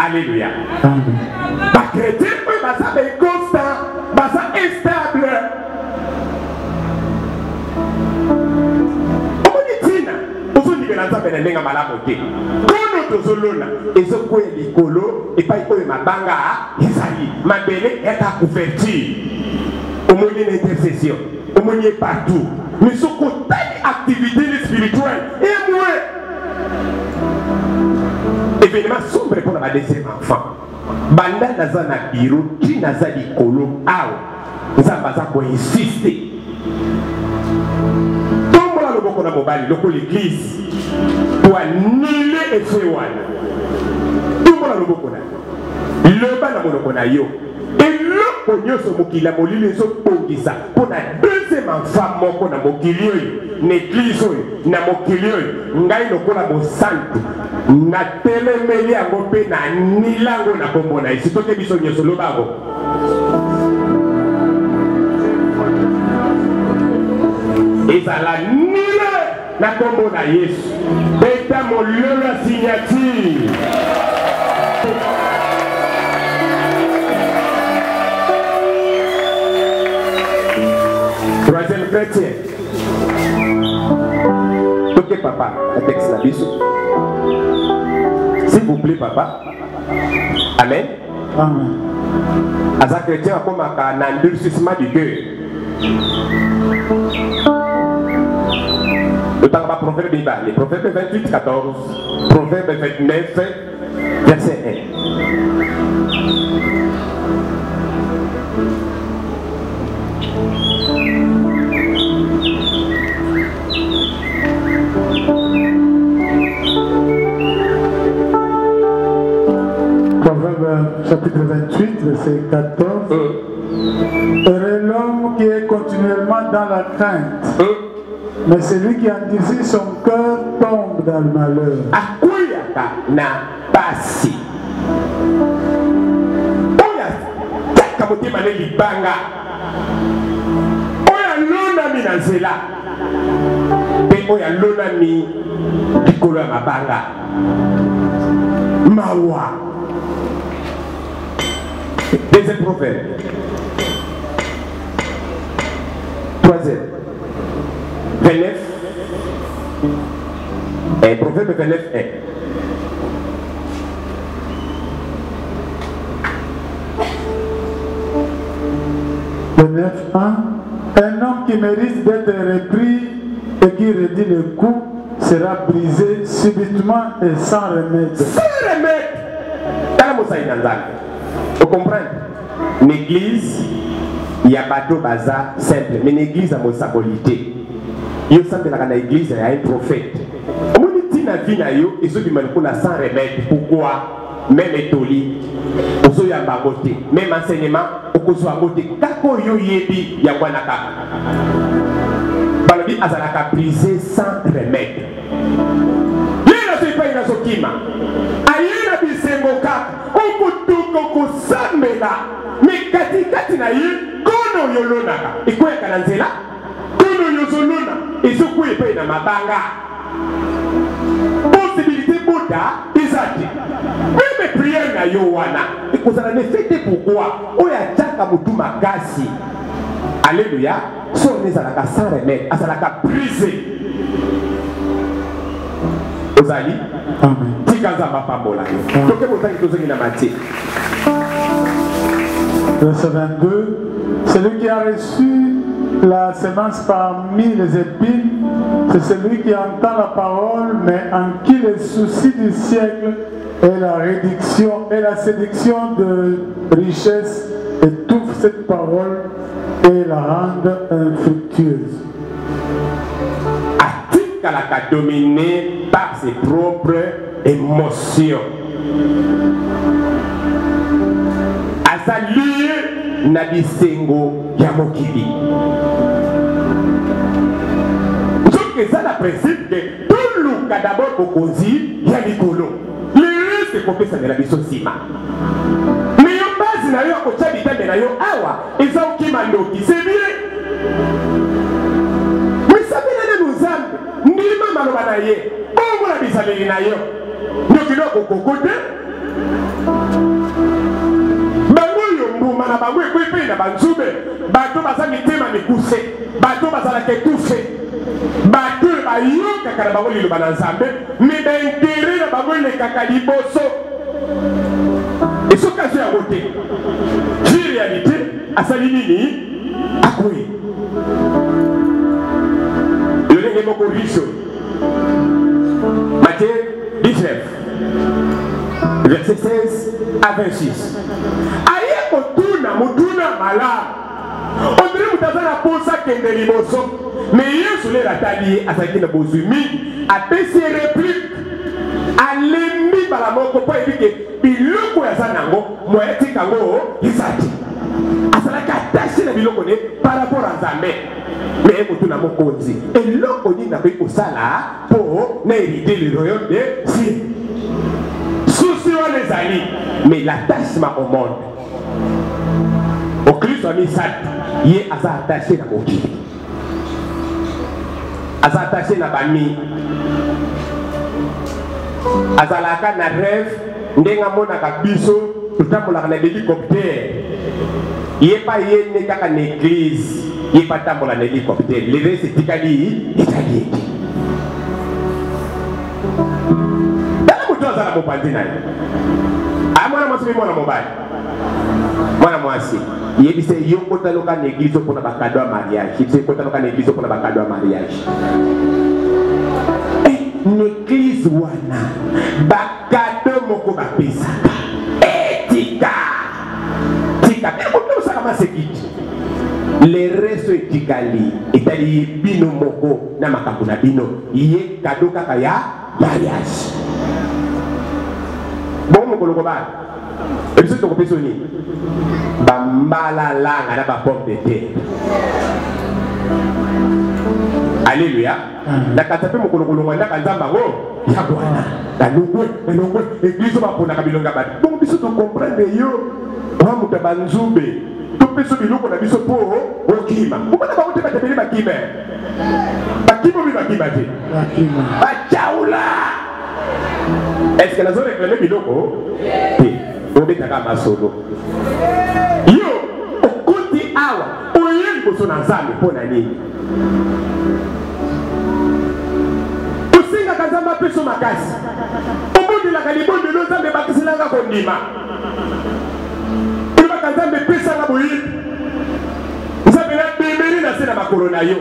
alleluya bakretien oyo baza bainconsta baza instable omoni ntina ozondimela nzambe na ndenge malamu te kono tozolona ezokweya likolo epai oyo mabanga ezali mabele yaka couverture omoni na intercession omoni ye partout mais soki otali activité ni spirituelle emwe événement sombre mpo na ba deuxième enfant banda naza na biro ti naza likolo awa nzambe aza koinsiste tombola loboko na mobali lokola eglise po anile efe wana tombola loboko na loba na monoko na yo eloko nyonso mokili ya molili ezobongisa mpo na deuxième enfant moko na mokili oyo na eglise oyo na mokili oyo ngai lokola mosantu natelemeli yango mpe na nilango na kombo na yesu toke biso nyonso loba yango ezala nile na kombo na yesu beta mololo ya signature troisième chrétien toke papa na texte na biso s'il vous plaît papa amen, amen. Aza chrétien akomaka na endurcissement du cœur totanga baproverbe mibale proverbe 28 14 proverbe 29 verset 1 Proverbe chapitre 28, verset 14. Heureux l'homme qui est continuellement dans la crainte. Mais celui qui endurcit son cœur tombe dans le malheur. Akweyaka na pasi. Oyo atiaka motema ne libanga. Oyo alonami na nzela. Mpe oyo alonami likolo ya mabanga. Mawa. Deuxième proverbe. Troisième. 29. Et proverbe 29, 1. 29, 1. Un homme qui mérite d'être repris et qui redit le coup sera brisé subitement et sans remède. Sans remède. Tala mosali na Nzambe. Vous comprenez? L'église, il y a bato baza simple, mais l'église ya mosakoli te. Yo osambelaka na église ya un prophète. Omoni ntina vie na yo ezobima lokola sans remède. Pourquoi? Même etoli ozoyamba yango te, même enseignement okozwa yango te, kaka oyo oyebi yango wana kaka. Balobi azalaka brisé sans remède. Ye nazo epai nazokima aye na bisengo kaka okotoka kosambela me katikati na ye kono oyo olonaka ekweyaka na nzela kono oyo ozolona ezokweya epai na mabanga possibilité bota eza te meme priere na yo wana ekozala na effet te pourquoi oyo atiaka motu makasi alleluya soni ezalaka sans remède azalaka brise. Ozali? Amen. Tika Nzambe apambola yo. Toke botangi tozongi na Matthieu. Verset 22. Celui qui a reçu la semence parmi les épines, c'est celui qui entend la parole, mais en qui les soucis du siècle et la réduction et la séduction de richesse étouffent cette parole et la rendent infructueuse. Atikalaka dominé par ses propres émotions. Aza lié na bisengo ya mokili. Nzoka eza na principe ke toluka d'abord bokonzi ya likolo. Le reste ekopesamela biso nsima. Mais yo base na yo ya kotya bitambe na yo awa eza okima ndoki, c'est bien. Mais sabela nanu Nzambe, ndima maloba na ye, bongola bizaleli na yo. Ndoki no akokoko te. Bango oyo mbuma na bango ekwei mpe na banzube, bato baza mitema mikuse, bato bazalaka etufe, bato oyo bayokaka na bango liloba na Nzambe, mais ba intérêt na bango elekaka liboso. Et soki azwi yango te, vie réalité asali nini? Akwei. Lolenge moko riche Matthieu 19 verset 16 à 26 aye kotuna motuna malamu ondire moto aza na mposa akende liboso me yesu lelo atali ye azalaki na bozwi mingi apesi ye replique alembi mbala moko mpo ayebi ke biloko oyo aza nango moye atika yango eza te azalaki attache na biloko ne par rapport a nzambe me ye kotuna mokonzi eloko nini nakoki kosala mpo na hériter le royaume de cieux susi wana ezali mais l'attachement au monde okristo ya misato ye aza attache na mokili aza attache na bami azalaka na rêve ndenge amonaka biso totambolaka na hélicoptère ye pa ye nde kaka na église ye pa atambola na hélicoptère le reste etikali etali ye te tala moto aza na mopanzi na ye aya mwana mwasi mpe mwana mobali mwana mwasi yebisa yo kotaloka na église mpona bakado ya mariage yebisa kotaloka na église mpona bakado ya mariage eh, na église wana bakado moko bapesaka etika eh, tika bino osaka masekiti le resto etikali etali ye bino moko na makambo na bino ye kado kaka ya mariage bongo mokolo kobala ebiso tokopesa nini bambalalanga na bapomme de terre alleluya na kati mpe mokolo kolongwa ndaka nzambe yango yango wana nalongwe nalongwe eglise oyo baponaka bilongi ya bato bongo biso tokomprendre yo oa moto ya banzube topesa biloko na biso mpo okima omona bango te bato ebele bakima bakima obi bakima te bacaula est ce que nazo réclame biloko te obetaka masolo yo okoti awa oye liboso na nzambe mpo na nini osengaka nzambe apeso makasi obondelaka libondelo nzambe ebakiselanga kondima olobaka nzambe epesanga boyebi nzambe nabemeli na se na makolo na yo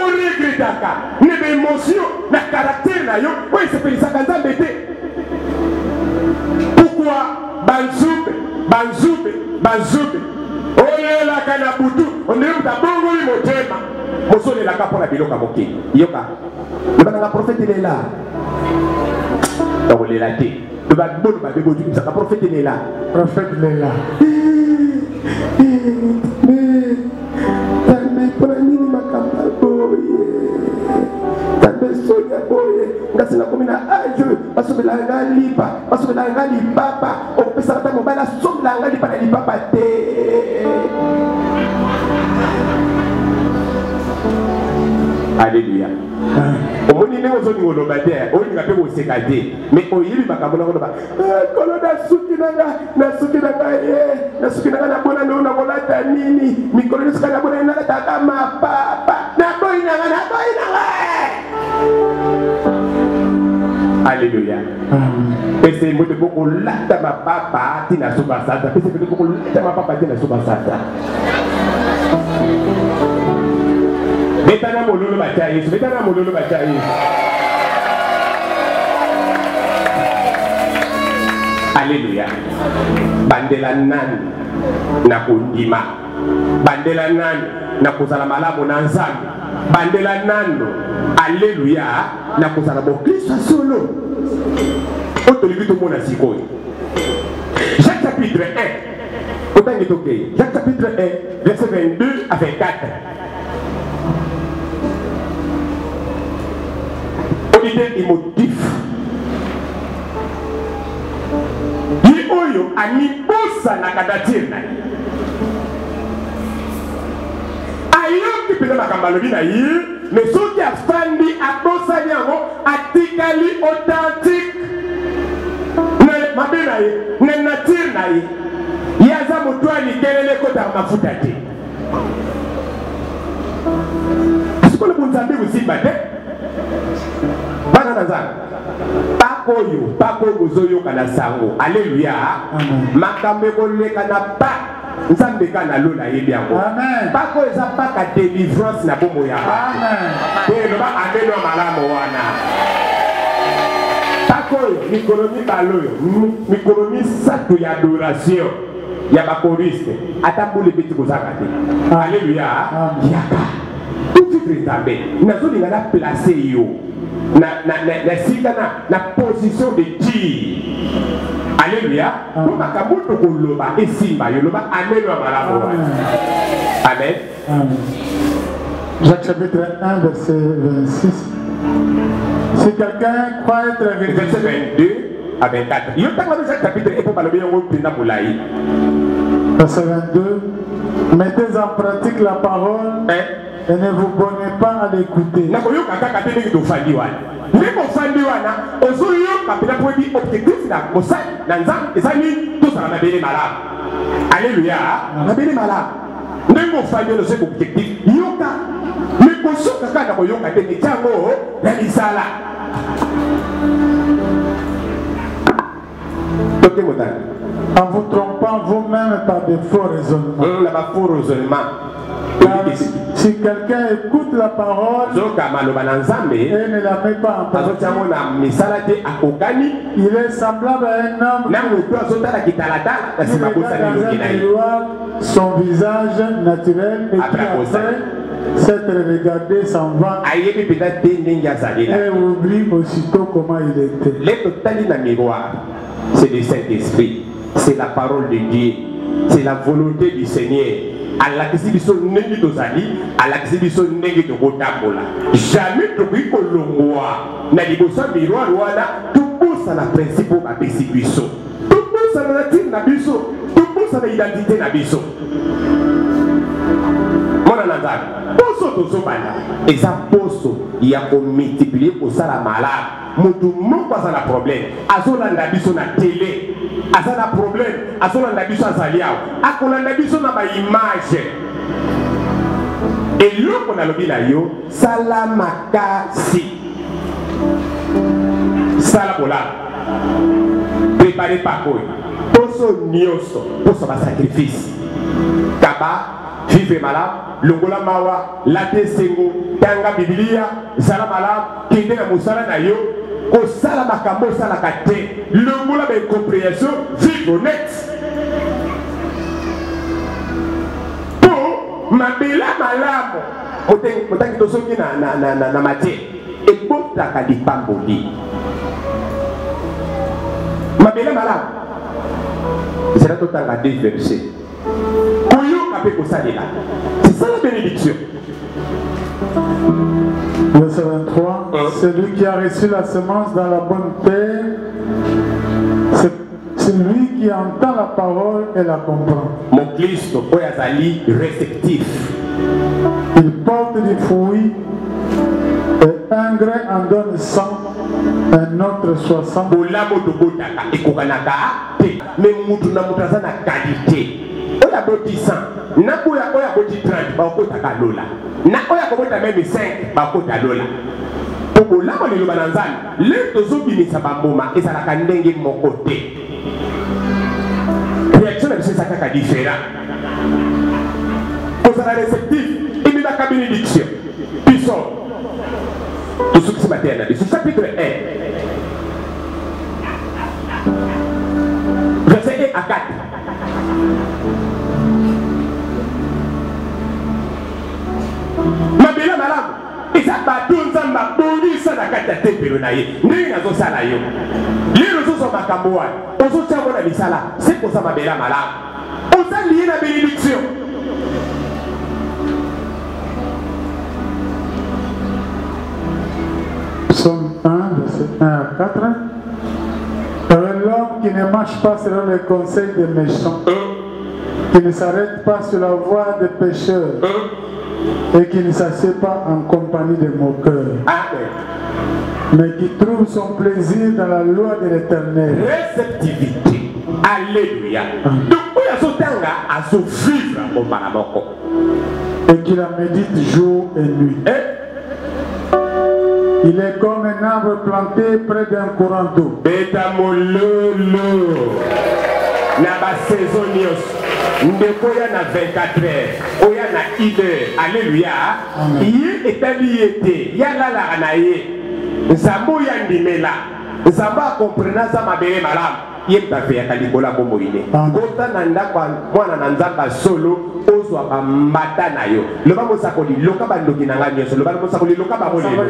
oregretaka ne baémotion na caractère na yo oyo esepelisaka nzambe te pourkui banzube banzube banzube olelaka na butu ondenge moto abongoli motema mozolelaka mpo na biloko ya mokili yoka lobakaka profete lela nakolela te loba boloba be bojumisaka profete lela profete lela nzambe mpona nini makambo ya boye nzambe soni ya boye ngasi nakomi na age oyo basombelaka nga lipa basombelaka nga lipapa okopesaka ata mobali asombelaka nga lipa na lipapa te aleluya omoni ndenge ozolinga oloba te olinga mpe koseka te mais oyebi makambo na koloba eh, kolo nasuki na nga nasuki na nga ye eh, nasuki na nga nabona ndenge nakolata nini mikolo nyonso kaka nabona nalataka mapapa naboyi na nga naboyi na nga eh. Alleluya. Pesa ye mbote bokolata mapapa ti na suka sanza. Pesa ye mbote bokolata mapapa ti na suka sanza. Beta na mololo batya Yesu. Beta na mololo batya Yesu. Alleluya. Bandela nani na kondima. Bandela nani na kozala malamu na Nzambe. Bandela nano. Alleluya. Na kozala bokristo ya solo. Oyo tolingi tomona sikoyo. Jacques chapitre 1. Otangi tokei. Jacques chapitre 1 verset 22 à 24. Auditeur émotif. Ye oyo amibosanaka nature na ye. Ayoki mpenza makambo alobi na ye, mais soki afandi abosani yango, atikali authentique na mabe na ye, na nature na ye. Ye aza moto ya likelele ekotaka mafuta te. Sikoyo bonzambe kosimba te, bana na Nzambe. Paka oyo, paka oyo bozoyoka na sango, aleluya, makambo ekoleka na pa Nzambe ka na lola ayebi yango. Paka oyo eza paka delivrance na bomoi ya bato. Te loba amen ya malamu wana. Paka oyo mikolo mibale oyo, mikolo misato ya adoration ya bakoriste, ata mbula ebeti kozanga te. Aleluya, yaka tofivre Nzambe. Nazolinga na place yo na, na, na, na sika na, na position de tir. Aleluya. Mpo makambo tokoloba esimba yo, loba amen ya malamu wana. Amen. Amen. Jacques chapitre 1 verset 26. Si quelqu'un croit être religieux, verset 22 à 24. Yo tanga Jacques chapitre 1 mpo balobi yango mpenza molai. Verset 22. Mettez en pratique la parole, hein? Et ne vous bornez pas à l'écouter. Nakoyoka kaka te ndenge tofandi wana. Ndenge ofandi wana, ozoyoka mpenza mpo oyebi objectif na mosali na Nzambe eza nini, tozala mabele malamu. Aleluya, mabele malamu. Ndenge ofandi wana ozoyeba objectif, yoka. Me kosoka kaka na koyoka te, metia yango na misala. Toke motali. En vous trompant vous-même par des faux raisonnements. Na ba faux raisonnements. Car si quelqu'un écoute la parole Zoka maloba na Nzambe et ne la met pas en pratique, azotia yango na misala te, akokani. Il est semblable à un homme na moto azotala kitalatala na qui nsima regarde bosani dans elongi un na ye. miroir son visage naturel et qui Après, après s'être regardé s'en va ayebi mpenza te ndenge azalela et oublie aussitôt comment il était. Le totali na miroir, c'est le Saint-Esprit, c'est la parole de Dieu, c'est la volonté du Seigneur. Alakisi biso ndenge tozali, alakisi biso ndenge tokotambola. Jamais tokoki kolongwa na liboso ya miroir wana, tobosana principe oyo bapesi biso, tobosana nature na biso, tobosana identité na biso. Mwana na Nzambe, poso tozobanda eza poso ya komultiplier, kosala malamu. Moto moko aza na problème, azolanda biso na tele, aza na problème, azolanda biso, azali awa, akolanda biso na baimage. Eloko nalobi na yo, sala makasi, sala bolamu, prépare paka oyo, poso nyonso, poso basacrifice, kaba, vivre malamu, longola mawa, lata esengo, tanga Biblia, zala malamu, kende na mosala na yo, kosala makambo osalaka te, longola ba incompréhension, vivre honnête. Po mabela malamu, motangi tozoki na matière, ebotaka lipamboli. Mabela malamu, ezala totanga deux versets. Koyoka mpe kosalela, c'est ça la bénédiction. Verset 23, celui qui a reçu la semence dans la bonne terre, c'est celui qui entend la parole et la comprend. Mon Christ, oyo azali réceptif. Il porte du fruit et un grain en donne 100, un autre 60. Bolamu tobotaka ekokanaka te, mais mutu na mutu aza na qualité. Oyo aboti 100, na oyo aboti 30, bakotaka lola. Na oyo akobota même 5, bakota lola. Mpo bolamu ya liloba na Nzambe, lelo tozobimisa bambuma ezalaka ndenge moko te. Réaction na biso eza kaka différent. Kozala réceptif ememaka bénédiction. Biso tosukisi mateya na biso chapitre 1 verset 1 à 4. Mabele malamu eza bato Nzambe abongisa na kati ya tempelo na ye. Ndenge nazosala yo lelo, ozozwa makambo wana, ozotia yango na misala, se koza mabele malamu, oza liye na benediction. Psaume 1, verset 1 à 4. L'homme qui ne marche pas selon les conseils des méchants, qui ne s'arrête pas sur la voie des pécheurs, et qui ne s'assied pas en compagnie des moqueurs, Amen. Mais qui trouve son plaisir dans la loi de l'Éternel. Réceptivité. Alléluia. Donc, oyo azotanga azovivre yango mbala moko. Et qui la médite jour et nuit. Eh? Il est comme un arbre planté près d'un courant d'eau. Beta mololo na basaison nyonso, ndeko, oya na 24 heures, oya na 1 heure, alleluya. Ye etali ye te, ye alalaka na ye. Nzambe oyo andimela, Nzambe akomprena, aza mabele malamu, ye moto aveyaka likolo ya bomoi ne. Kota na ndako ya mwana na Nzambe ya solo, ozwa bambata na yo. Loba: mosakoli, loka bandoki na ngai nyonso. Loba: mosakoli, loka bango lelo,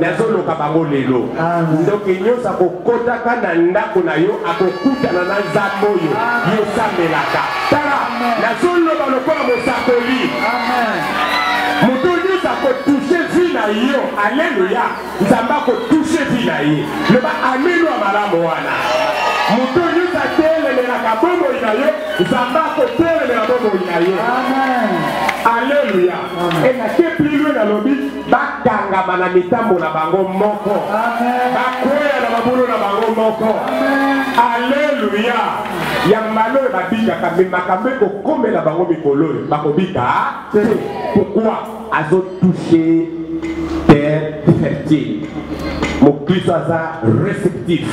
nazoloka bango lelo. Ndoki nyonso akokotaka na ndako na yo, akokutana na Nzambe oyo yosambelaka. Tala, nazoloba lokola mosakoli, moto nyonso akotouche vie na yo, alleluya, Nzambe akotouche vie na ye. Loba amino ya malamu wana. Moto nyonso atelemelaka bomoi na yo, Nzambe akotelemela bomoi na ye. Alleluya. Enake plus loin, nalobi bakangama na mitambo na bango moko, bakweya na mabulu na bango moko. Alleluya. Ya mbala oyo babikaka, me makambo ekokomela bango mikolo oyo bakobika te. Pourquoi? Azotouche terre fertile. Mokristo aza réceptif.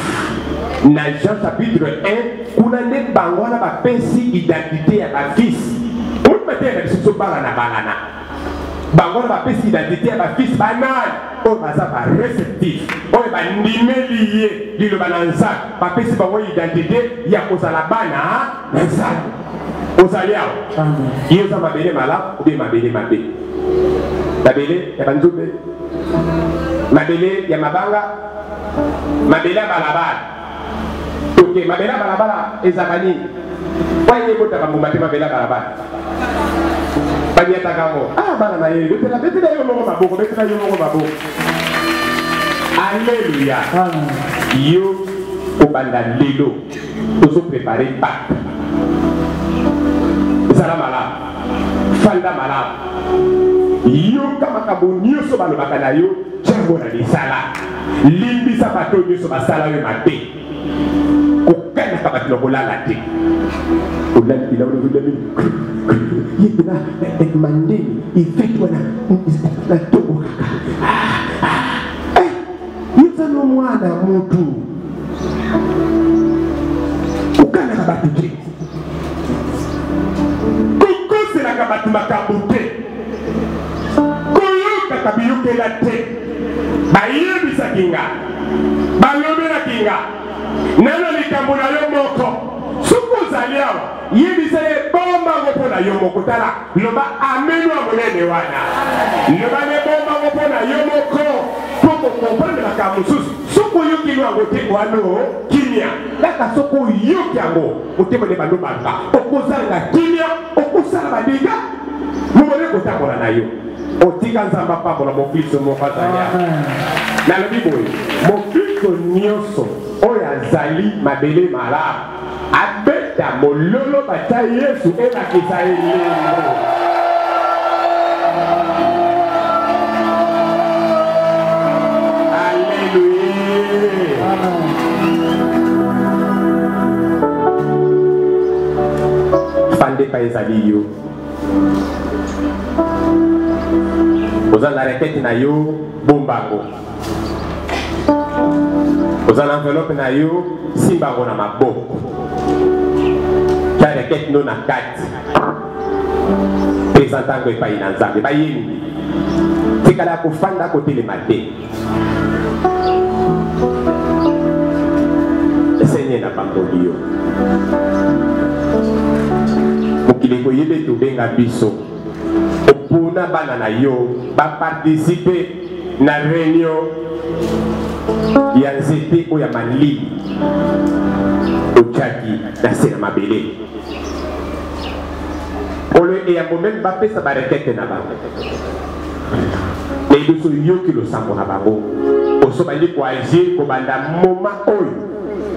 Na Jean chapitre 1 kuna nde bango wana bapesi identité ya bafils oyo mateya na biso balana balana. Bango wana bapesi identité ya bafils banani? Oyo baza baréceptif, oyo bandimeli ye liloba na Nzambe, bapesi bango identité ya kozala bana na Nzambe. Ozali awa, ye oza mabele malamu obe mabele mabe, mabele ya banzube, mabele ya mabanga, mabele ya balabala. Toke mabele ya balabala ezalaka nini? Waye ebotaka mbuma te. Mabele ya balabala baniataka yango. Ah, bana na ye, betela, betela yo moko maboko, betela yo moko maboko. Alleluya. Yo kobanda lelo tozoprépare Pâques. Ezala malamu, fanda malamu, yoka makambo nyonso balobaka na yo, tiango na misala, limbisa bato nyonso basala yo mabe. Kokanaka bato na kolala te, olali bila olozolami yebela mandeni ifeti wana na tongo kaka yozano mwana mutu. Kokanaka bato te, kokoselaka bato makambo te, koyokaka biyokela te. Bayebisaki nga, balobelaki nga nano likambo na yo moko. Soki ozali awa, yebisa ye, bombango mpo na yo moko. Tala, loba ameno ya monene wana, loba ne bombango mpo na yo moko, mpo kocomprendre makambo mosusu. Soki oyokeli yango te, wano kimia kaka. Soki oyoki yango, motema nde balobaka, okozanga kimia, okosala badega mobole kotambola na yo. Otika Nzambe apambola mokristo moko azali awa. Nalobi boye, mokristo nyonso oyo azali mabele malamu abeta mololo, batya Yesu elakisa elembo. Alleluya. Fandeka, ezali yo oza na requête na yo, bombango. Oza na enveloppe na yo, simba yango na maboko, tia requête no na kati, présente yango epai na Nzambe. Bayembi, tikala ya kofanda, kotelema te. Seigneur, napamboli yo. Mokili ekoyeba ete obenga biso, opona bana na yo baparticipe na réunion ya nzete oyo ya malili otiaki na se na mabele. Kolo eyambo meme bapesa barekete na bango, nayebi biso oyoki losambo na bango, oso bandi koagir kobanda moma oyo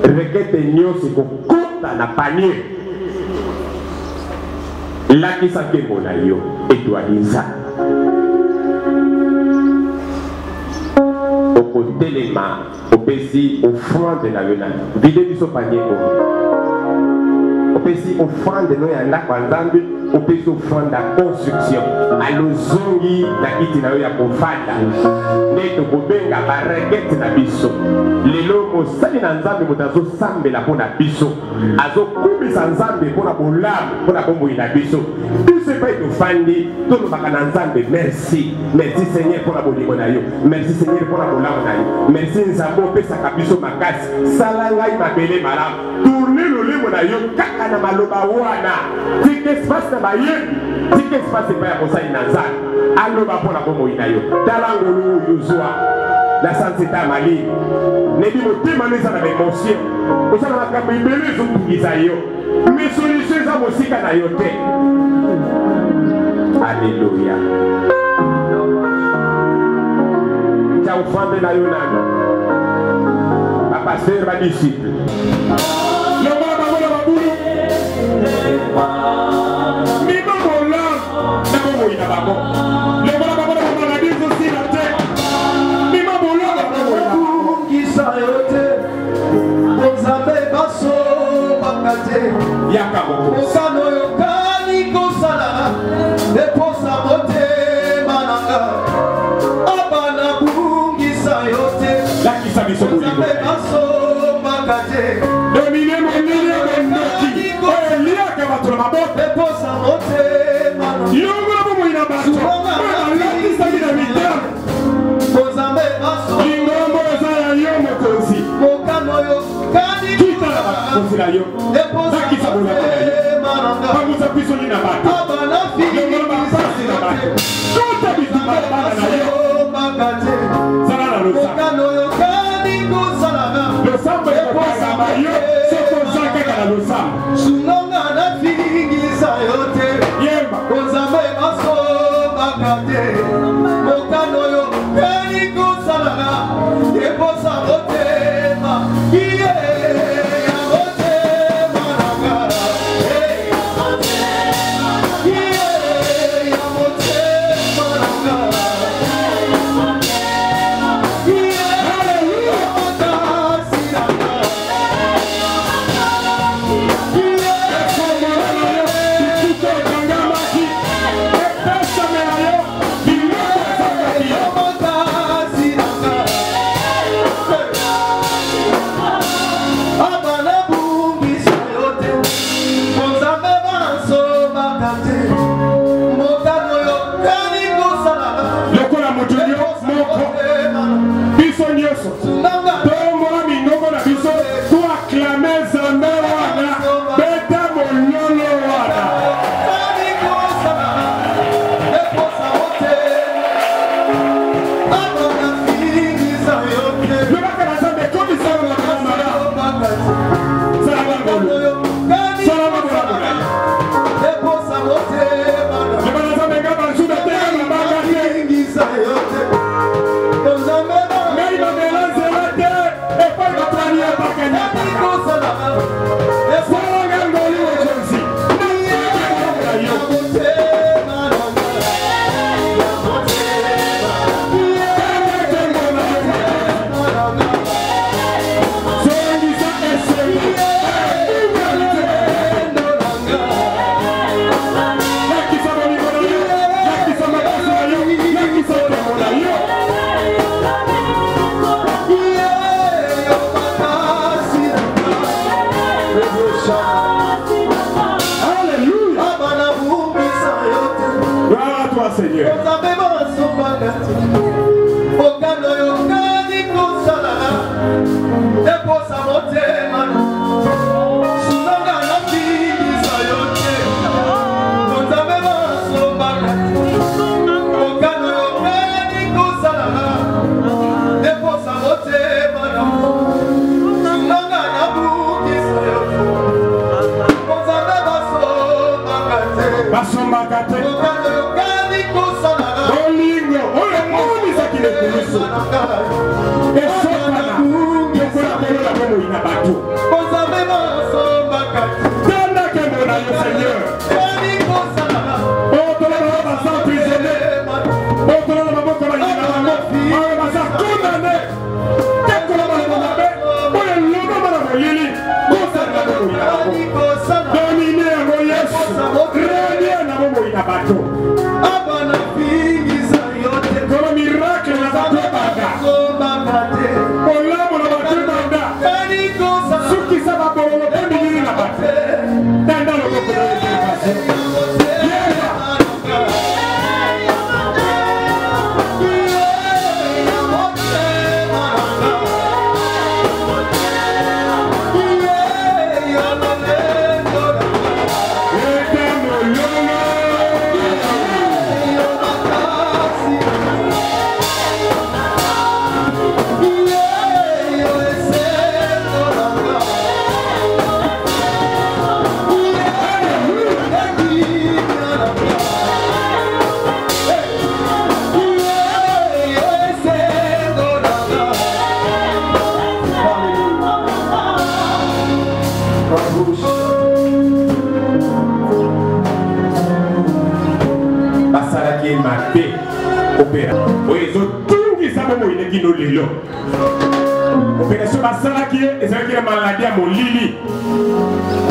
rekete nyonso ekokota na panier. Lakisa nkembo na yo etwaliza. Okotelema, opesi offrande na yo, na vide biso panier oyo, opesi offrande no ya ndako ya Nzambe, opesi offrande ya construction, alozongi na kiti na yo ya kofanda nde tokobenga barekete na biso. Lelo mosali na Nzambe, moto azosambela mpo na biso, azokumisa Nzambe mpo na bolamu, mpo na bomoi na biso. Biso epai tofandi, tolobaka na Nzambe: merci, merci Seigneur mpo na bolingo na yo, merci Seigneur mpo na bolamu na yo, merci Nzambe opesaka biso makasi, sala ngai mabele malamu. Tourne lolemo na yo kaka na maloba wana. Tika espace na bayebi, tika espace epai ya mosali na Nzambe aloba mpo na bomoi na yo. Tala ngolu oyo ozwa na sanzeta ya malili. Nebi motema no eza na baémotion, oza na makambo ebele ezotungisa yo, mais solution eza mosika na yo te. Alleluya. Tia ofrande na yo nano, bapasteur, badisciple. Longola bango na mabulu, mima bolamu na bomoi na bango. Longola bango na bamaladi ezosila te, mima bolamu na bomoi na bango. Kisa yo te, Nzambe basobaka te. Yaka mokonzi. Mokano yokani kosala eposa motema na nga, aba nabungisa yo te. Lakisa biso bolingo. Nzambe basobaka te. Domine monene ya bondoki oyo eliaka bato na maboko. Eposa motema na nga. Longola bomoi na bato oyo balatisaki na mitema. Nzambe baso Lingombo eza ya yo, mokonzi. Mokano yokani Kita na bakonzi na yo. Eposa Lakisa bolamu na yo. motema na nga. Pangusa pisoli na bato. Aba Longola bapasi nafingisa na yo bato. te. Kota bitumba na bana na yo. Basobaka te. Zala na losambo. Mokano yokani kosalaka. Losambo ekokangama yo soki oza kaka na losambo. Sunonga nafingisa yo te. Yemba. Nzambe basobaka te. Mokano yokani kosalaka eposa motema iye ya motema na nga. Eh, iye ya motema na nga. Iye ya makasi na nga. Iye. Ekombola na yo bikuta ekangamaki, epesamela yo biloko ya toi, Seigneur. Nzambe basombaka te mokano yokani kosalana eposa motema sunanga nafingisa yo te nzambe basombaka te mokano yokani kosalana eposa motema sunanga nabukisa yo te nzambe basombaka te Basombaka te. mokano yokani kosalana Bolingo oyo emonisaki na ekulusu esopana lokola kolola bomoi na bato. Nzambe basombaka te Tanda nkembo na yo, Seigneur. kani kosalana Oyo tolala baza emprisonné, oyo tolala maboko bayina bango, oyo baza condamné, tekola maloba mabe oyo elobama na molili, kosalela bomoi na bango. kani kosalana Domine yango, Yesu, renie na bomoi na bato. Abana fingisa yo te. Kolo miracle na bato ebanda, Basombaka te bolamu na bato ebanda, kani kosalana sukisa babololo mpe milili na bato. Tanda loboko na yo intervention. Yeba. Ete mololo. Basalaki ye mabe, opéra oyo ezotungisa bomoi nekino lelo. Opération basalaki ye ezalaki na maladi ya molili,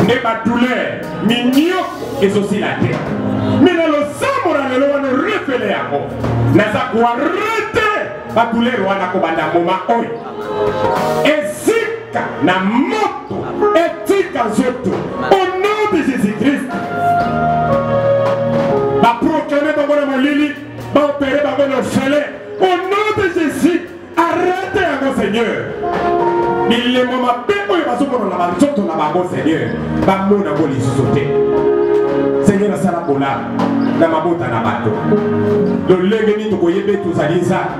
nde badouleur minioko ezosila te. Me na losambo na lelo wana, refele yango, naza koarrêter badouleur wana kobanda moma oyo. Ezika na moto, etika nzoto au nom de Jésus Christ. Baproclame bango na molili, baopérer bango na ofele. Au nom de Jésus, arrête yango, Seigneur. Bilembo mabe oyo bazomona na banzoto na bango, Seigneur, bamona yango lisusu te. Seigneur, asala bolamu na mabota na bato. Lolenge nini tokoyeba ete ozali Nzambe?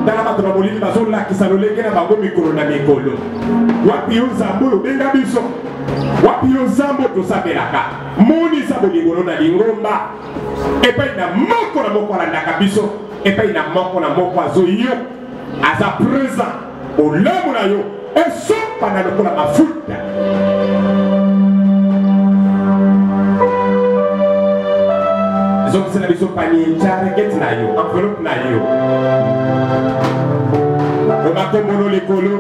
Tala bato na molili bazolakisa lolenge na bango mikolo na mikolo. Wapi yo Nzambe oyo obenga biso? Wapi yo Nzambe oyo tosambelaka? Monisa bolingo na lingomba epai na moko na moko alandaka biso, epai na moko na moko azoyo aza présent. Bolamu na yo esopana lokola mafuta. Ezongisela biso panier, tya rekete na yo, enveloppe na yo, omakombono likolo,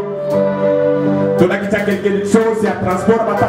tolakisa quelque chose ya transport bata.